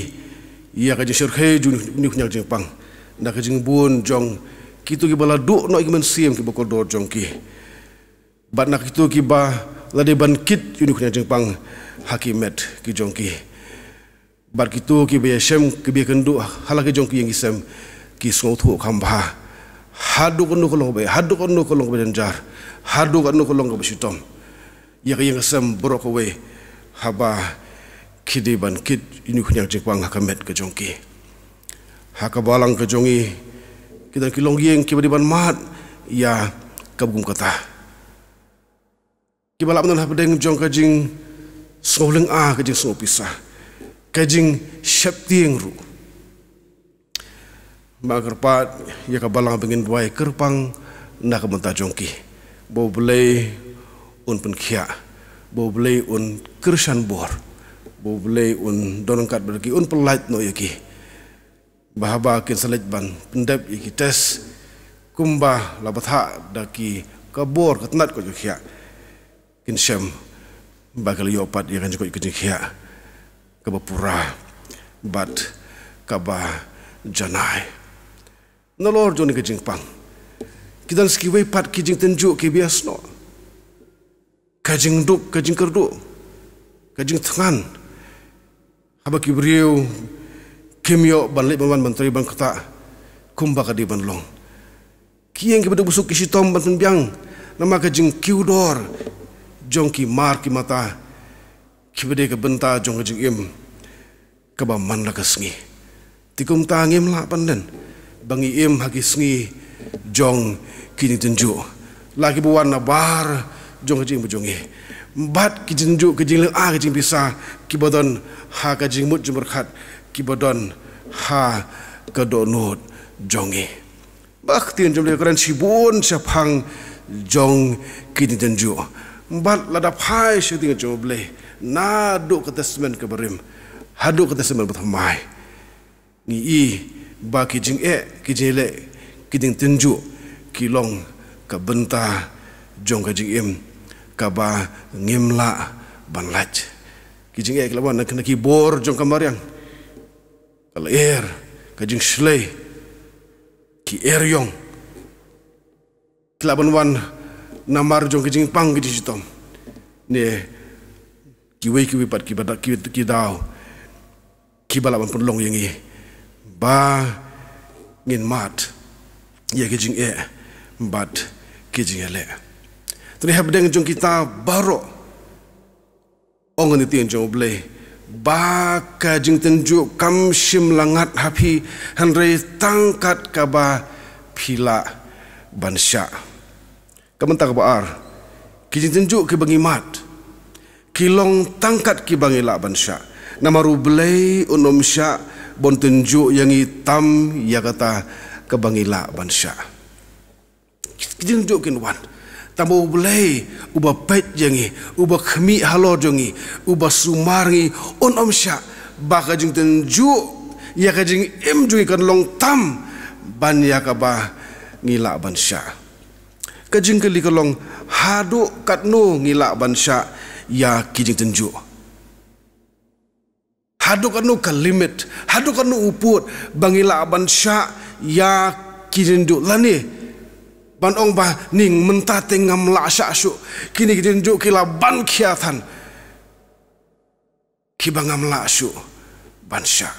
ïa ka jingshyrkhei jong une u khñiang jingpang na ka jingbun jong kito kiba la duh noh ïa ki mynsiem kiba kordor jong ki, bad na kito kiba la dei ban kit ïa une u khñiang jingpang ha ki met ki jong ki. Bad kito kiba ïashem, kiba ïakynduh ha la ki jong ki ïing ki sem, ki sngewthuh kham bha haduh katno ka long kaba, haduh katno ka long kaba jynjar, haduh katno ka long kaba shitom ïa ka ïing ka sem baroh kawei, haba ki dei ban kit ïa une u khñiang jingpang ha ka met ka jong ki. Ha ka balang ka jong ngi, ki don ki longïing kiba dei ban mad ïa kaba kum kata, kiba lah ban don hapdeng jong ka jingsngewlynga, ka jingsngewpisa, ka jingsheptieng ruh. Ba kyrpad ïa ka balang ba ngin duwai kyrpang na ka bynta jong ki, ba U Blei un pynkhiah, ba U Blei un kyrshan bor, ba U Blei un don ryngkat bad ki, un pyllait noh ïa ki, ba haba kin sa leit ban pyndep ïa ki test, kumba la bthah da ki, ka bor ka tnat ka jingkhiah, kin shem ba ki la ïoh pat ïa ka jingkoit ka jingkhiah kaba pura bad kaba janai. Nalor jong kane ka jingpang, ki don sa kiwei pat ki jingtynjuh kiba ïasnoh, ka jingduk, ka jingkyrduh, ka jingthngan, haba ki briew kim ïoh ban leit ban wan ban trei ban ktah kumba ka dei ban long. Ki ïing kiba duk ba suk ki shitom ban pynbiang namar ka jingkiew dor jong ki mar ki mata, kiba dei ka bynta jong ka jingim kaba man la ka sngi. Te kumta ngim lah ban len ba ngi im ha ki sngi jong ki jingtynjuh, la kiba wan nabar jong ka jingim jong ngi, bad ki jingtynjuh, ki jinglynga, ki jingpisa kiba don ha ka jingmut jingpyrkhat, kiba don ha ka dohnud jong ngi. Ba ka ktien jong U Blei ka kren shibun shaphang jong ki jingtynjuh. Bad lada phai sha ka ktien jong U Blei, naduh ka Testament kaba rim haduh ka Testament bathymmai, ngi i ba ki jingeh, ki jingïaleh, ki jingtynjuh ki long ka bynta jong ka jingim kaba ngim lah ban lait. Ki jingeh ki la wan na ki bor jong ka mariang, ka lyer, ka jingshlei, ki eriong, ki lah ban wan namar jong ki jingpang ki jingshitom, ne kiwei kiwei pat kiba da, ki, ki daw kiba lah ban pynlong ïa ngi ba ngin mad ïa ki jingeh bad ki jingïaleh. Te hapdeng jong kita baroh, ong ka ktien jong U Blei ba ka jingtynjuh kam shym la ngat ha phi, hynrei tang kat kaba phi lah ban shah. Ka bynta kaba ar, ki jingtynjuh kiba ngi mad ki long tang kat kiba ngi lah ban shah. Namar U Blei un ym shah ban tynjuh ïa ngi tam ïa kata kaba ngi lah ban shah. Ki jingtynjuh kin wan, tangba U Blei uba peit ïa ngi, uba khmih halor jong ngi, uba sumar ngi, un ym shah ba ka jingtynjuh ïa ka jingim jong ngi kan long tam ban ïa kaba ngi lah ban shah. Ka jingkylli ka long, haduh katno ngi lah ban shah ïa ki jingtynjuh? Haduh katno ka limit, haduh katno u pud ba ngi lah ban shah ïa ki jingtynjuh, lane ban ong ba, ning mynta te ngam lah shah shuh, kine ki jingtynjuh ki lah ban khia than, kiba ngam lah shuh ban shah.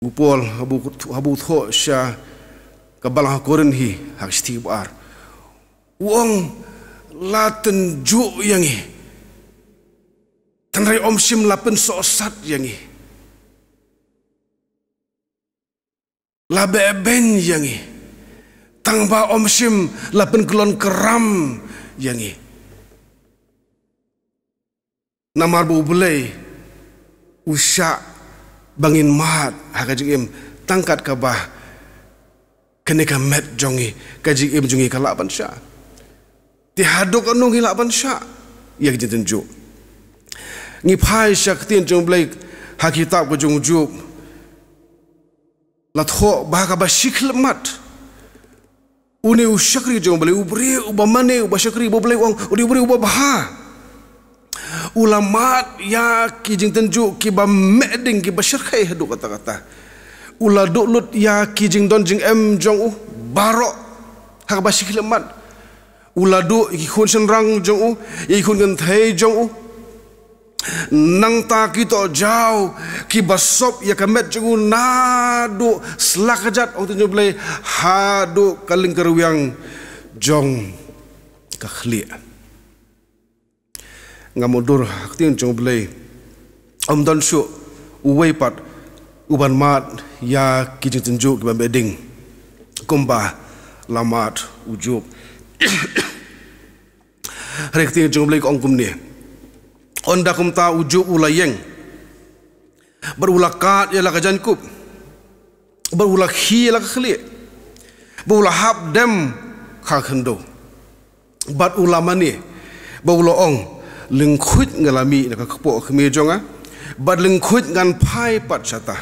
U Paul haba u, haba u thoh sha ka balang ha Korinth hi, ha ka shithi ba ar, u ong, la tynjuh ïa ngi, hynrei ym shym la pynsohsat ïa ngi. La beh beiñ ïa ngi, tangba ym shym la pynkyllon kyram ïa ngi. Namar ba U Blei u shah ba ngin mad ha ka jingim tang kat kaba kane ka met jong ngi, ka jingim jong ngi ka lah ban shah. Te haduh katno ngi lah ban shah ïa ka jingtynjuh? Ngi phai sha ka ktien jong U Blei ha ka kitab ka jong u Job. La thoh ba ha kaba shi khyllipmat, une u shakri jong U Blei, u briew uba mane, uba shakri, uba, U Blei u ong u dei u briew uba bha, u la mad ïa ki jingtynjuh kiba meh ding, kiba shyrkhei haduh katta katta. U la duh lut ïa ki jingdon jingem jong u baroh ha kaba shi khyllipmat. U la duh ïa ki khun shynrang jong u, ïa ki khun kynthei jong u, Nangta ki tohjaw kiba sop ïa ka met jong u naduh slakajat, ong ktien jong U Blei, haduh ka lyngkyrwiang jong ka khlieh. Ngam mutdur ha ka ktien jong U Blei, ym don shuh uwei pat uban mad ïa ki jingtynjuh kiba meh ding kumba la mad u Job. Hynrei ka ktien jong U Blei ka ong kumne: Ynda kumta u Job u la ïeng, bad u la kad ïa la ka jaiñkup, bad u la khie ïa la ka khlieh, bad u la hap dem ha ka khyndew, bad u la mane, bad u la ong: Lyngkhuid nga la mih na ka kpoh kmie jong nga, bad lyngkhuid ngan phai pat shata.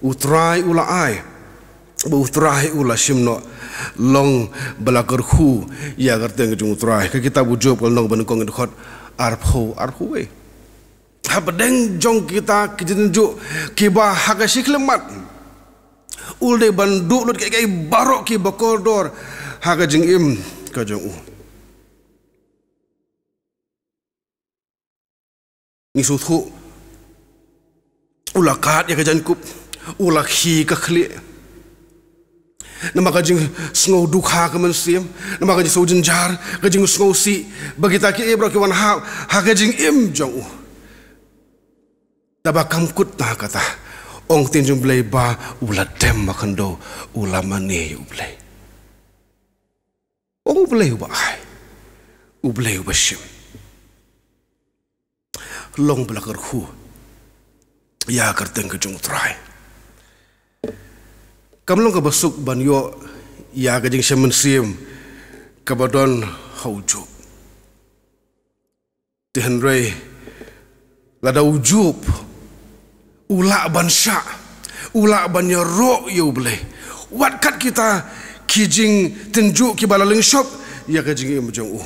U Trai u la ai, bad U Trai u la shim noh. Long ba la kyrkhu ïa ka kyrteng jong U Trai. Ka kitab u Job ka lynnong banyngkong, dkhot arphew, arphew wei. Hapdeng jong kita ki jingtynjuh kiba ha ka shi khyllipmat, u la dei ban duh lut kiei kiei baroh kiba kordor ha ka jingim ka jong u. Ngi sngewthuh, u la kad ïa ka jaiñkup, u la khie ka khlieh. Namar ka jingsngew dukha ka mynsiem, namar ka jingsngew jynjar, ka jingsngewsih ba kita kiei baroh ki wan hap ha ka jingim jong u. Te ba kam kut na kata, ong ktien jong U Blei ba u la dem ha khyndew, u la mane ïa U Blei. Ong U Blei uba ai, U Blei uba shim. Long ba la kyrkhu ïa ka kyrteng ka jong U Trai. Kam long kaba suk ban ïoh ïa ka jingshem mynsiem kaba don ha u Job. Te hynrei lada u Job u lah ban shah, u lah ban ïaroh ïa U Blei, wat kat kita ki jingtynjuh kiba la lyngshop ïa ka jingim jong u,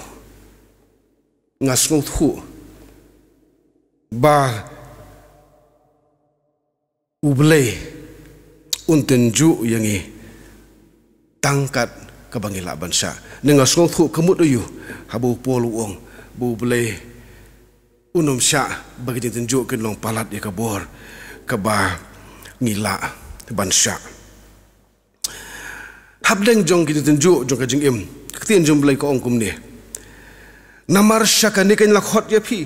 nga sngewthuh ba U Blei un tynjuh ïa ngi tang kat kaba ngi lah ban shah. Ne nga sngewthuh ka mut aïu haba u Paul u ong ba U Blei un ym shah ba ki jingtynjuh kin long palat ïa ka bor kaba ngi lah ban shah. Hapdeng jong ki jingtynjuh jong ka jingim, ka ktien jong U Blei ka ong kumne: Namar sha kane ka la khot ïa phi,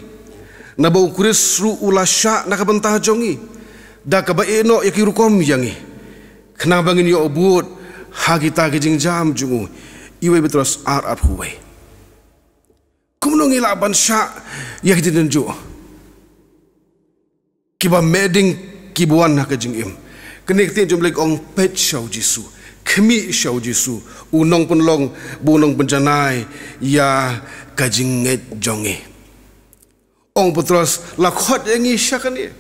naba U Khrist ruh u la shah na ka bynta jong ngi, da kaba ïeh noh ïa ki rukom ïa ngi, khnang ba ngin ïoh bud ha kita ki jingjam jong u. Iwei Petros ar, arphew wei. Kumno ngi lah ban shah ïa ki jingtynjuh kiba meh ding kiba wan ha ka jingim? Kane ka ktien jong U Blei ka ong: Peit sha u Jisu, khmih sha u Jisu, u nongpynlong bad u nongpynjanai ïa ka jingngeit jong ngi. Ong u Petros, la khot ïa ngi sha kane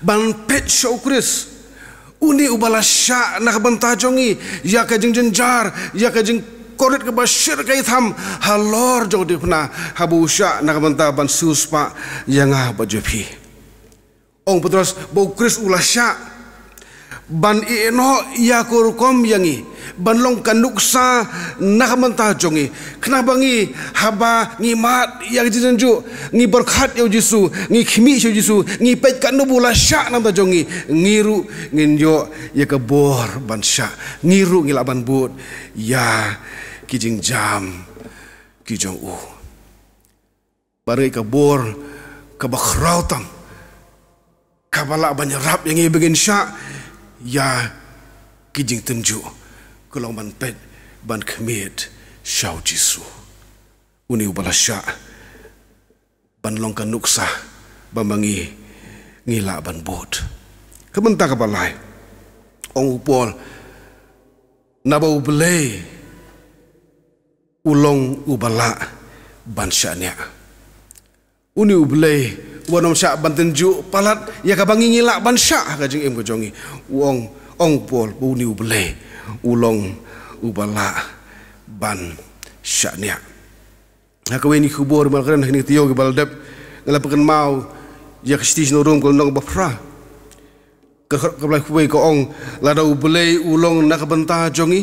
ban peit sha u Khrist. Une uba la shah na ka bynta jong ngi ïa ka jingjynjar, ïa ka jingkordit kaba shyrkhei tham halor jong ka diengphna, haba u shah na ka bynta ban siewspah ïa nga bad ïa phi. Ong u Petros ba u Khrist u la shah ban ïeh noh ïa ka rukom ïa ngi, ban long ka nuksa na ka bynta jong ngi, khnang ba ngi, haba ngi mad ïa ka jingtynjuh, ngi pyrkhat ïa u Jisu, ngi khmih sha u Jisu, ngi peit katno ba u la shah na ka bynta jong ngi, ngi ruh ngin ïoh ïa ka bor ban shah, ngi ruh ngi lah ban bud ïa ki jingjam ki jong u. Ba ngeit ka bor kaba khraw tam kaba lah ban ïarap ïa ngi ba ngin shah ïa ki jingtynjuh ka long ban peit, ban khmih sha u Jisu, une uba la shah ban long ka nuksa ba ma ngi ngi lah ban bud. Ka bynta kaba lai, ong u Paul, naba U Blei u long uba lah ban shaniah. Une U Blei uba ym shah ban tynjuh palat ïa kaba ngi ngi lah ban shah ha ka jingim ka jong ngi. U ong, ong u Paul ba une U Blei u long uba lah ban shaniah. Ha kawei na ki khubor ba la kren ha kine ki taïew kiba la dep, nga la pynkynmaw ïa ka shithi sha ki nong Rom ka lynnong ba phra. Ka, ka, ka Blei kawei ka ong, lada U Blei u long na ka bynta jong ngi,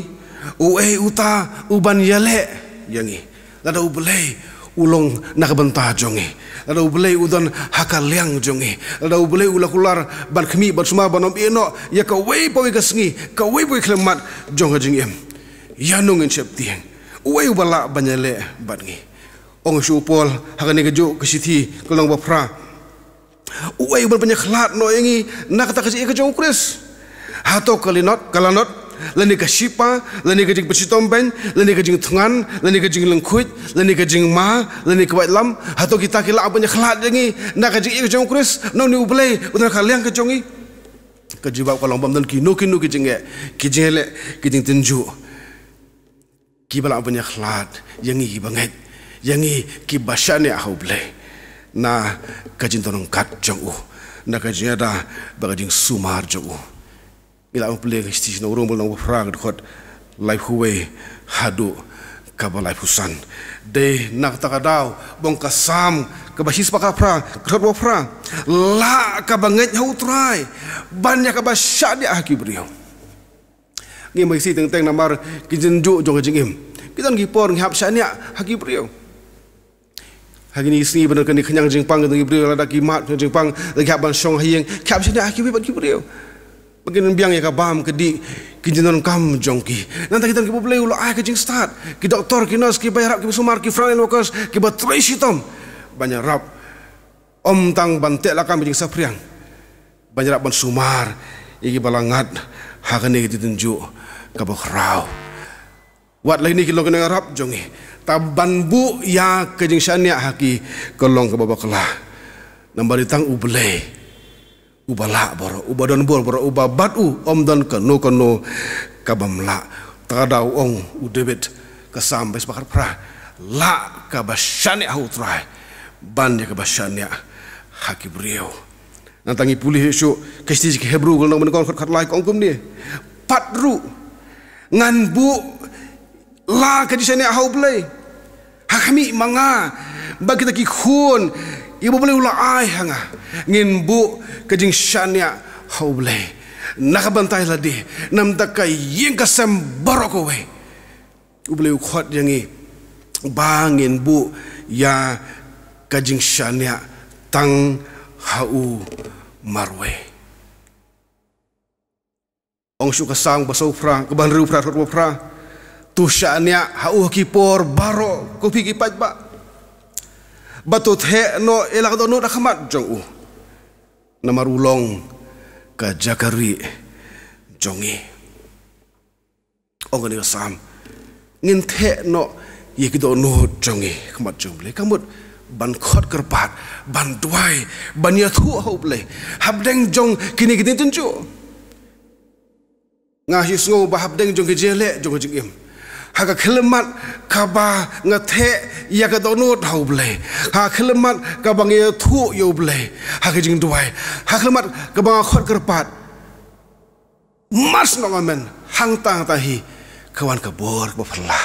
uei uta uban ïaleh ïa ngi? Lada U Blei u long na ka bynta jong ngi. Lada U Blei u don ha ka liang jong ngi, lada U Blei u la kular ban khmih, ban sumar, ban ym ïehnoh ïa kawei pa kawei ka sngi, kawei pa kawei ka khyllipmat jong ka jingim, ïano ngin sheptieng? Uei uba lah ban ïaleh bad ngi? Ong shuh u Paul ha kane kajuh ka shithi ka lynnong ba phra. Uei uban pynïakhlad noh ïa ngi na kata ka jingïeit ka jong U Khrist? Hato ka linot, ka lanot, lane ka shipa, lane ka jingpynshitom beiñ, lane ka jingthngan, lane ka jinglyngkhuid, lane ka jingma, lane ka waitlam? Hato kita ki lah ban pynïakhlad ïa ngi na ka jingïeit ka jong U Khrist? Nongni U Blei u don ha ka liang ka jong ngi? Ka jubab ka long bym don kino kino ki jingeh, ki jingeh, ki jingtynjuh, kiba lah ban pynïakhlad ïa ngi kiba ngeit, ïa ngi kiba shaniah ha U Blei, na ka jingdon ryngkat jong u, na ka jingïada bad ka jingsumar jong u. Ngi lah ban pule ka shithi Nongrim lynnong ba phra, ka dkhot laiphew wei haduh kaba laiphew san. Dei na kata ka daw ba ong ka Salm kaba shispah khatphra, ka dkhot ba phra: Lah kaba ngeit ha U Trai ban ïa kaba shaniah ha ki briew. Ngi mih sih teng teng namar ki jingtynjuh jong ka jingim. Ki don ki por ngi hap shaniah ha ki briew. Ha kine ki sngi ba don kane ka khñiang jingpang, ki don ki briew lada ki mad khñiang jingpang, lada ki hap ban shong ha ïing, ki hap shaniah ha kiwei pat ki briew. Ba kin biang ïa ka bam ka dih ki jingdonkam jong ki. Nangta ki don kiba U Blei u la ai ka jingstad, ki doktor, ki nurse, kiba ïarap, kiba sumar, ki frontline workers, kiba trei shitom ban ïarap, ym tang ban teh lakam ki jingsaphriang, ban ïarap ban sumar ïa kiba la ngat ha kane ka jingtynjuh kaba khraw. Wat la kine ki long ki nongïarap jong ngi, tang ban buh ïa ka jingshaniah ha ki ka long kaba bakla. Namar tang U Blei uba lah baroh, uba don bor baroh, uba bad u ym don kano kano kabym lah. Te ka daw ong u David, ka Salm ba shispah khatphra: Lah kaba shaniah ha U Trai ban ïa kaba shaniah ha ki briew. Nangta ngi pule shuh ka shithi ki Hebru ka lynnong ba nyngkong, dkhot khatlai, ka ong kumne: Pat ruh ngan buh la ka jingshaniah ha U Blei ha khmih ma nga bad kita ki khun kiba U Blei u la ai ha nga. Ngin buh ka jingshaniah ha U Blei na ka bynta lade, namar ka ïing ka sem baroh kawei. U Blei u khot ïa ngi ba ngin buh ïa ka jingshaniah tang ha u marwei. Ong shuh ka Salm ba sawphra, kaba hynriewphra, dkhot phra: To shaniah ha u ha ki por baroh, ko phi ki paidbah, bad to theh noh ïa la ka dohnud ha khmat jong u, namar u long ka jaka rieh jong ngi. Ong kane ka Salm, ngin theh noh ïa ki dohnud jong ngi ha khmat jong U Blei, ka mut ban khot kyrpad, ban duwai, ban ïathuh ha U Blei hapdeng jong kine ki jingtynjuh. Nga shu sngew ba hapdeng jong ka jingïaleh jong ka jingim, ha ka khyllipmat kaba nga theh ïa ka dohnud ha U Blei, ha ka khyllipmat kaba nga ïathuh ïa U Blei ha ka jingduwai, ha ka khyllipmat kaba nga khot kyrpad, mar shu nang ïa men, hangta hangta hi ka wan ka bor kaba phylla,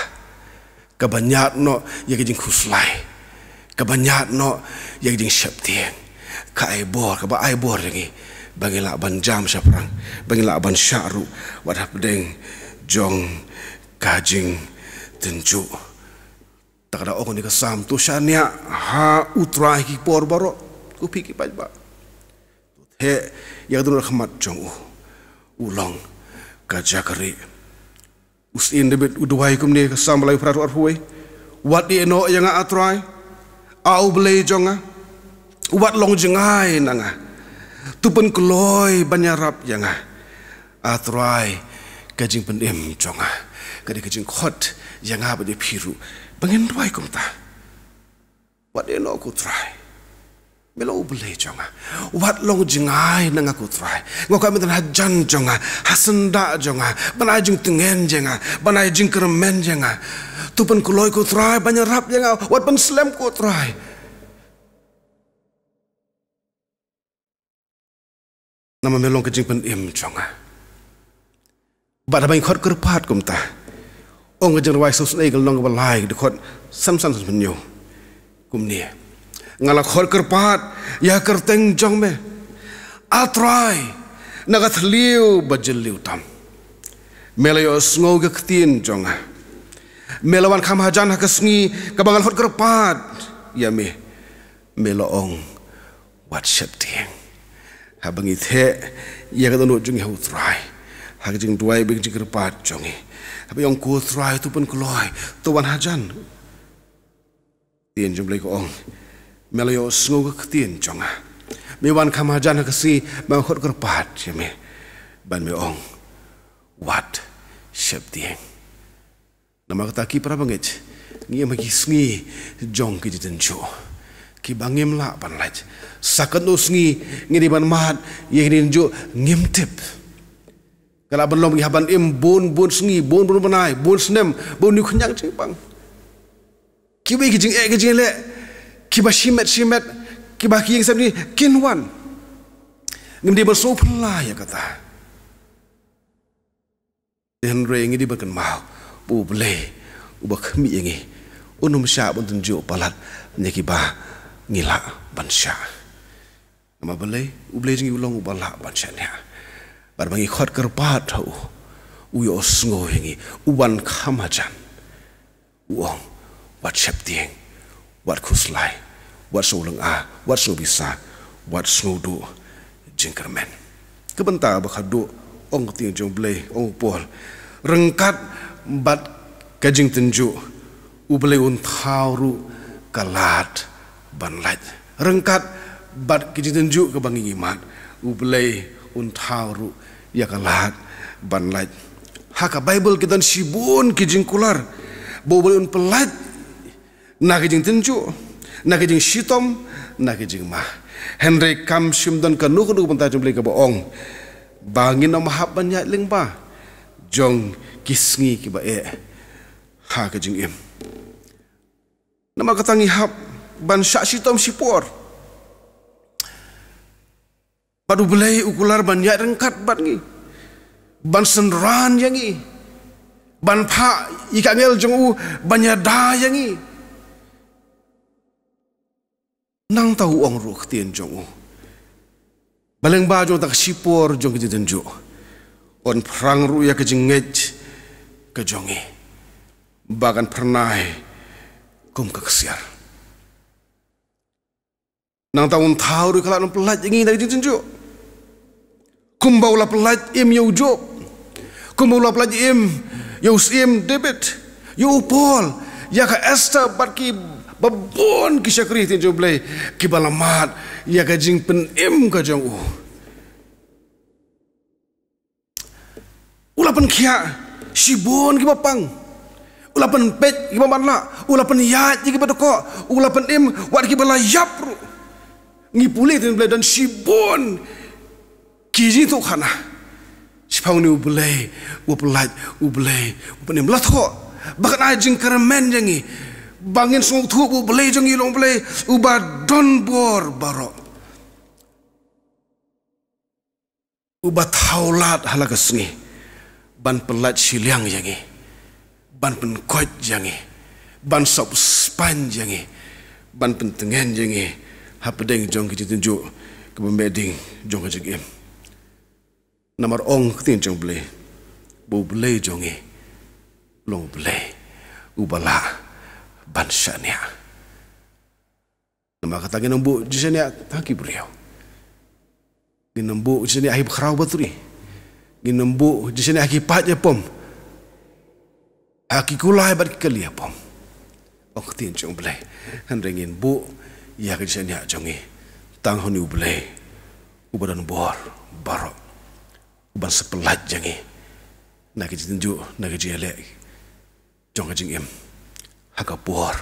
kaba ñiad noh ïa ka jingkhuslai, kaba ñiad noh ïa ka jingsheptieng. Ka ai bor, kaba ai bor ïa ngi ba ngin lah ban jam shaphrang, ba ngin lah ban shah ruh wat hapdeng jong ka jingtynjuh. Te ka daw ong kane ka Salm: To shaniah ha U Trai ha ki por baroh, ko phi ki paidbah, to theh ïa ka dohnud ha khmat jong u, u long ka jaka rieh. U Syiem David u duwai kumne, ka Salm ba laiphew phra, dkhot arphew wei: Wat ïehnoh ïa nga, A Trai, A U Blei jong nga, wat long jngai na nga, to pynkloi ban ïarap ïa nga, A Trai, ka jingpynim jong nga. Ka dei ka jingkhot ïa nga bad ïa phi ruh ba ngin duwai kumta. Wat ïehnoh, ko Trai, me long U Blei jong nga, wat long jngai na nga, ko Trai. Nga kwah me don hajan jong nga, ha syndah jong nga, ban ai jingtngen ïa nga, ban ai jingkyrmen ïa nga. To pynkloi, ko Trai, ban ïarap ïa nga, wat pynslem, ko Trai. Namar me long ka jingpynim jong nga. Bad haba ngi khot kyrpad kumta, ong ka Jingrwai sawsynei ka lynnong ba lai, dkhot san, san, san, hynñiew kumne: Nga la khot kyrpad ïa ka kyrteng jong me, A Trai, na ka thliew ba jylliew tam. Me la ïohsngew ïa ka ktien jong nga. Me la wan kham hajan ha ka sngi kaba nga la khot kyrpad. ïa me, me la ong, wat sheptieng. Haba ngi theh ïa ka dohnud jong ngi ha u Trai, ha ka jingduwai bad ka jingkyrpad jong ngi, haba ngi ong, ko Trai, to pynkloi, to wan hajan. Ktien jong u Blei ka ong, me la ïohsngew ka ktien jong nga. Me wan kham hajan ha ka sngi, me khot kyrpad ïa me, bad me ong, wat sheptieng. Namar kata, ki para bangeit, ngi im ha ki sngi jong ki jingtynjuh kiba ngim lah ban lait. Sa katno sngi ngi dei ban mad ïa ki jingtynjuh, ngim tip. Ka lah ban long ba ngi hap ban im bun bun sngi, bun bun bnai, bun snem, bun ñiew khñiang jingpang. Kiwei ki jingeh ki jingleh kiba shimet shimet, kiba ki ïing sem ni kin wan. Ngim dei ban sngewphylla ïa kata. Hynrei ngi dei ban kynmaw ba u Blei uba khmih ïa ngi, un ym shah ban tynjuh palat na kiba ngi lah ban shah. Namar balei? U Blei jong ngi u long uba lah ban shaniah. Bad ba ngi khot kyrpad ha u, u ïohsngew ïa ngi, u wan kham hajan. U ong, wat sheptieng, wat khuslai, wat sngewlynga, wat sngewbisa, wat sngewduh jingkyrmen. Ka bynta ba khatduh, ong ka ktien jong u Blei, ong u Paul, ryngkat bad ka jingtynjuh, u Blei un thaw ruh ka lad ban lait. Ryngkat bad ka jingtynjuh kaba ngi mad, u Blei un thaw ruh ïa ka lad ban lait. Ha ka Baibl ki don shibun ki jingkular ba u Blei un pyllait na ka jingtynjuh, na ka jingshitom, na ka jingma. Hynrei kam shym don kano kano ka bynta jong u Blei kaba ong ba ngin ym hap ban ïaid lyngba jong ki sngi kiba eh ha ka jingim. Namar kata ngi hap ban shah shitom shipor. Bad u Blei u kular ban ïaid ryngkat bad ngi, ban synran ïa ngi, ban phah ïa ka angel jong u ban ïada ïa ngi. Nangta u ong ruh ktien jong u ba lyngba jong kata ka shipor jong ka jingtynjuh, un pyrshang ruh ïa ka jingngeit ka jong ngi ba kan phyrnai kum ka ksiar. Nangta un thaw ruh ka lad, un pyllait ïa ngi na ka jingtynjuh. Kumba u la pyllait im ïa u Job. Kumba u la pyllait im ïa u Syiem David, ïa u Paul, ïa ka Esther bad kiba bun ki shakri ktien jong u Blei kiba la mad ïa ka jingpynim ka jong u. U la pynkhiah shibun kiba pang. U la pynpeit kiba matlah. U la pynïaid ïa kiba dkoh. U la pynim wat kiba la ïap ruh. Ngi pule ktien Blei don shibun ki jingthoh khana. Shaphang une u Blei uba pyllait, u Blei uba pynim, la thoh ba kan ai jingkyrmen ïa ngi, ba ngin sngewthuh ba u Blei jong ngi long u Blei uba don bor baroh. Uba thaw lad ha la ka sngi ban pyllait shiliang ïa ngi, ban pynkoit ïa ngi, ban sop spaiñ ïa ngi, ban pyntngen ïa ngi hapdeng jong ka jingtynjuh kaba meh ding jong ka jingim. Namar ong ka ktien jong u Blei ba u Blei jong ngi long u Blei uba lah ban shaniah. Namar kata ngin ym buh jingshaniah ha ki briew. Ngin ym buh jingshaniah ha ki bakhraw batri. Ngin ym buh jingshaniah ha ki paid ïapom, ha ki kulai bad ki kali ïapom, ong ka ktien jong u Blei. Hynrei ngin buh ïa ka jingshaniah jong ngi tang ha une u Blei uba don bor baroh, uban sa pyllait ïa ngi na ka jingtynjuh, na ka jingïaleh jong ka jingim ha ka por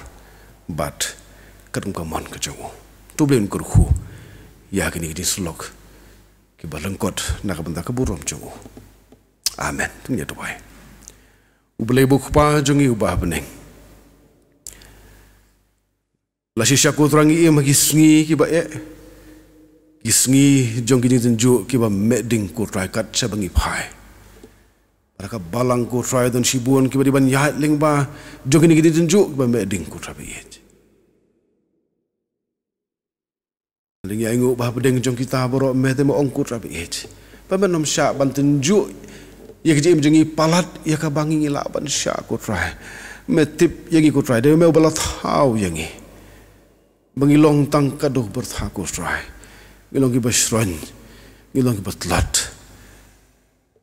bad katkum ka mon ka jong u. To u Blei un kyrkhu ïa kine ki jingsyllok kiba lyngkot na ka bynta ka burom jong u. Amen. To ngin ïa duwai. U Blei uba U Kpa jong ngi uba ha bneng, la shisha ko Trai ngi im ha ki sngi kiba eh, ki sngi jong ki jingtynjuh kiba meh ding ko Trai kat shaba ngi phai. Bad ha ka balang ko Trai don shibun kiba dei ban ïaid lyngba jong kine ki jingtynjuh kiba meh ding ko Trai ba ïeit. Lyngngoh ba hapdeng jong kita baroh me te me ong ko Trai ba ïeit ba men ym shah ban tynjuh ïa ka jingim jong ngi palat ïa kaba ngi lah ban shah ko Trai. Me tip ïa ngi ko Trai, dei me uba la thaw ïa ngi. ba ngi long tang ka duh byrtha, ko Trai. Ngi long kiba shroin, ngi long kiba tlot.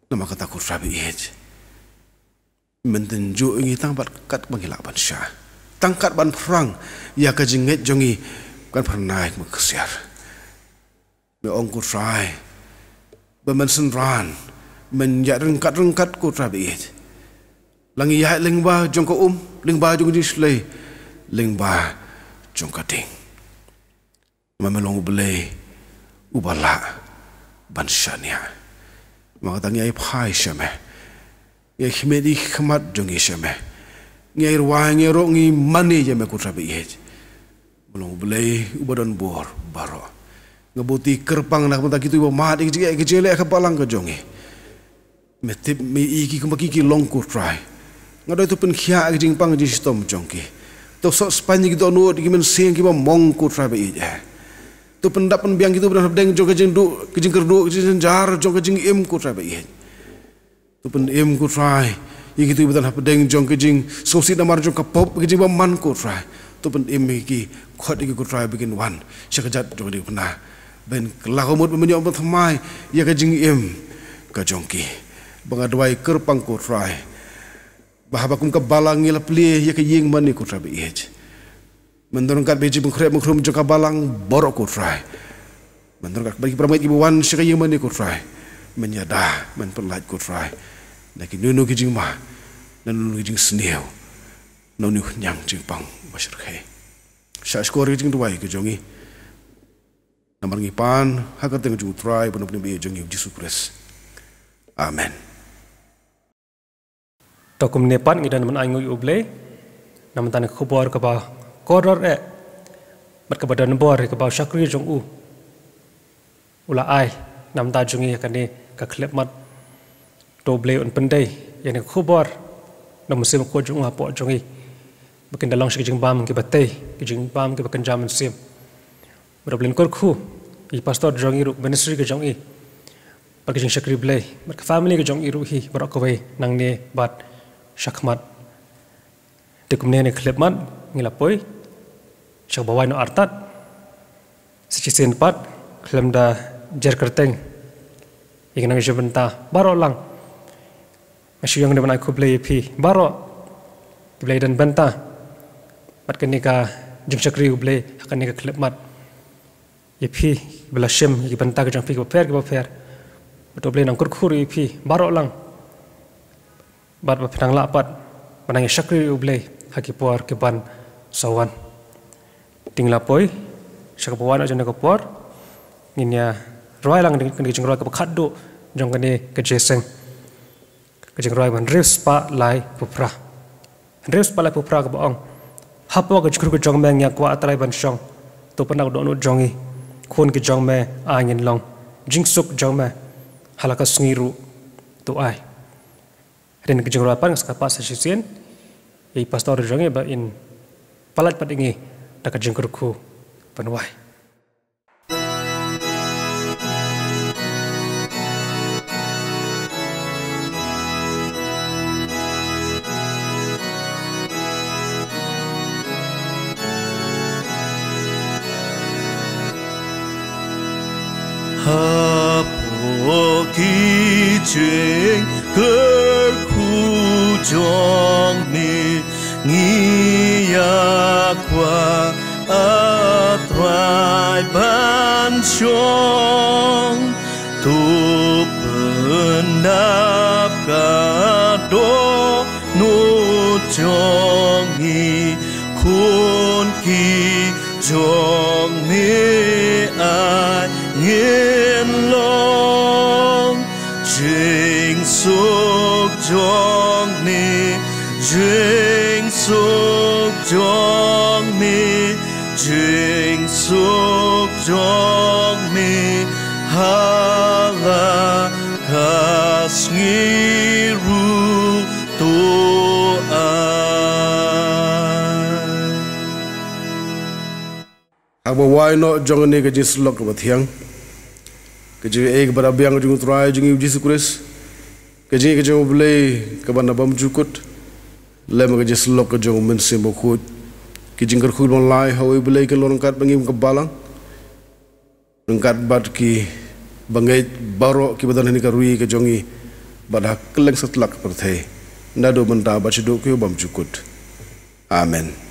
Namar kata, ko Trai ba ïeit, men tynjuh ïa ngi tang bad katba ngi lah ban shah, tang kat ban phrang ïa ka jingngeit jong ngi, kan phyrnai ka ksiar. Me ong, ko Trai, ba men synran, men ïaid ryngkat ryngkat, ko Trai ba ïeit. La ngi ïaid lyngba jong ka um, lyngba jong ka jingshlei, lyngba jong ka ding. Me long U Blei uba lah ban shaniah. Namar kata ngi ai phai sha me. Ngi ai khmih ïa ki khmat jong ngi sha me. Ngi ai rwai, ngi ai rok, ngi mane ïa me, ko Trai ba ïeit. Me long U Blei uba don bor baroh. Nga buti kyrpang na ka bynta kito kiba mad ïa ki jingeh, ki jingleh ha ka balang ka jong ngi. Me tip, me i ki kumba ki, ki long, ko Trai. Nga duwai to pynkhiah ïa ki jingpang jingshitom jong ki. To sot spah ïa ki dohnud, ïa ki mynsiem kiba mong, ko Trai ba ïeit. To pyndap pynbiang kito ba don hapdeng jong ka jingduh, ka jingkyrduh, ka jingjynjar jong ka jingim, ko Trai ba ïeit. To pynim, ko Trai, ïa kito ba don hapdeng jong ka jingsngewsih namar jong ka pop, ka jingbymman, ko Trai. To pynim ïa ki, khot ïa ki, ko Trai, ba kin wan sha ka jait jong ka jingpynah. Ban kylla ka mut ba men ïoh ban thymmai ïa ka jingim ka jong ki. Ba nga duwai kyrpang, ko Trai, ba haba kum ka balang ngi la plie ïa ka ïing mane, ko Trai ba ïeit, men don ryngkat bad ki jingpynkhreh pynkhrum jong ka balang baroh, ko Trai. Men don ryngkat bad ki para bangeit kiba wan sha ka ïing mane, ko Trai. Men ïada, men pyllait, ko Trai, na kino kino ki jingma, na kino kino ki jingsniew, na kino kino ki jingpang ba shyrkhei. Shah shkor ïa ka jingduwai ka jong ngi. Namar ngi pan ha ka kyrteng jong U Trai bad U Nongpynim ba ïeit jong ngi, U Jisu Khrist. Amen. To kumne pat ngi don ban ainguh ïa U Blei na bynta kane ka khubor kaba kordor eh bad kaba don bor, kaba u shakri jong u u la ai na bynta jong ngi ha kane ka khyllipmat. To U Blei un pyndei ïa kane ka khubor na u Mynsiem Bakhuid jong u hapoh jong ngi, ba kin da long sha ki jingbam kiba tei, ki jingbam kiba kynja mynsiem. Bad U Blei un kyrkhu ïa i pastor jong ngi ruh, ministry ka jong i, bad ka jingshakri Blei bad ka family ka jong i ruh hi baroh kawei, nangne bad shakhmat. Te kumne, ha kane ka khyllipmat ngi la poi sha kaba wai noh artat. Sa shisien pat khlem da jer kyrteng ïa ki nongshim bynta baroh lang, nga shu ïeng da ban ai khublei ïa phi baroh kiba la ïadon bynta bad kane ka jingshakri U Blei ha kane ka khyllipmat. Ïa phi kiba la shim ïa ki bynta ka jong phi kiba pher kiba pher, bad U Blei un nang kyrkhu ruh ïa phi baroh lang, bad ba phin nang lah pat ban nang ïa shakri ïa U Blei ha ki por ki ban sa wan. Te ngi la poi sha kaba wai noh jong kane ka por. Ngin ïa rwai lang kane ka jingrwai kaba khatduh jong kane ka jingïaseng. Ka jingrwai ba hynriew spah laiphew phra. Hynriew spah laiphew phra kaba ong: Hapoh ka jingkyrkhu ka jong me ngi ïa kwah, A Trai, ban shong. To pyndonkam ka dohnud jong ngi. Khun ki jong me ai ngin long. Jingsuk jong me ha la ka sngi ruh to ai. Hadien ka jingrwai pat nga sa kyrpad sa shisien ïa i pastor jong ngi ba in pyllait pat ïa ngi da ka jingkyrkhu ban wai. Hapoh ki jingkyrkhu jong me ngi ïa kwah, A Trai, ban shong. To pyndonkam ka dohnud jong ngi. Khun ki jong me ai ngin long. Jingsuk jong me, jingsuk jong me, jingsuk jong me ha la ka sngi ruh to ai. Ha kaba wai noh jong kane ka jingïasyllok kaba thiang, ka jingaiei kaba da biang jong U Trai jong ngi U Jisu Khrist, ka jingïeit ka jong U Blei kaba na bymjukut, lem ka jingïasyllok ka jong U Mynsiem Bakhuid, Ki jingkyrkhu ban lai ha U Blei kin long ryngkat bad ngi kum ka balang, ryngkat bad ki bangeit baroh kiba don ha kane ka ri ka jong ngi, bad ha kylleng satlak pyrthei, naduh mynta bad shaduh ki bymjukut. Amen.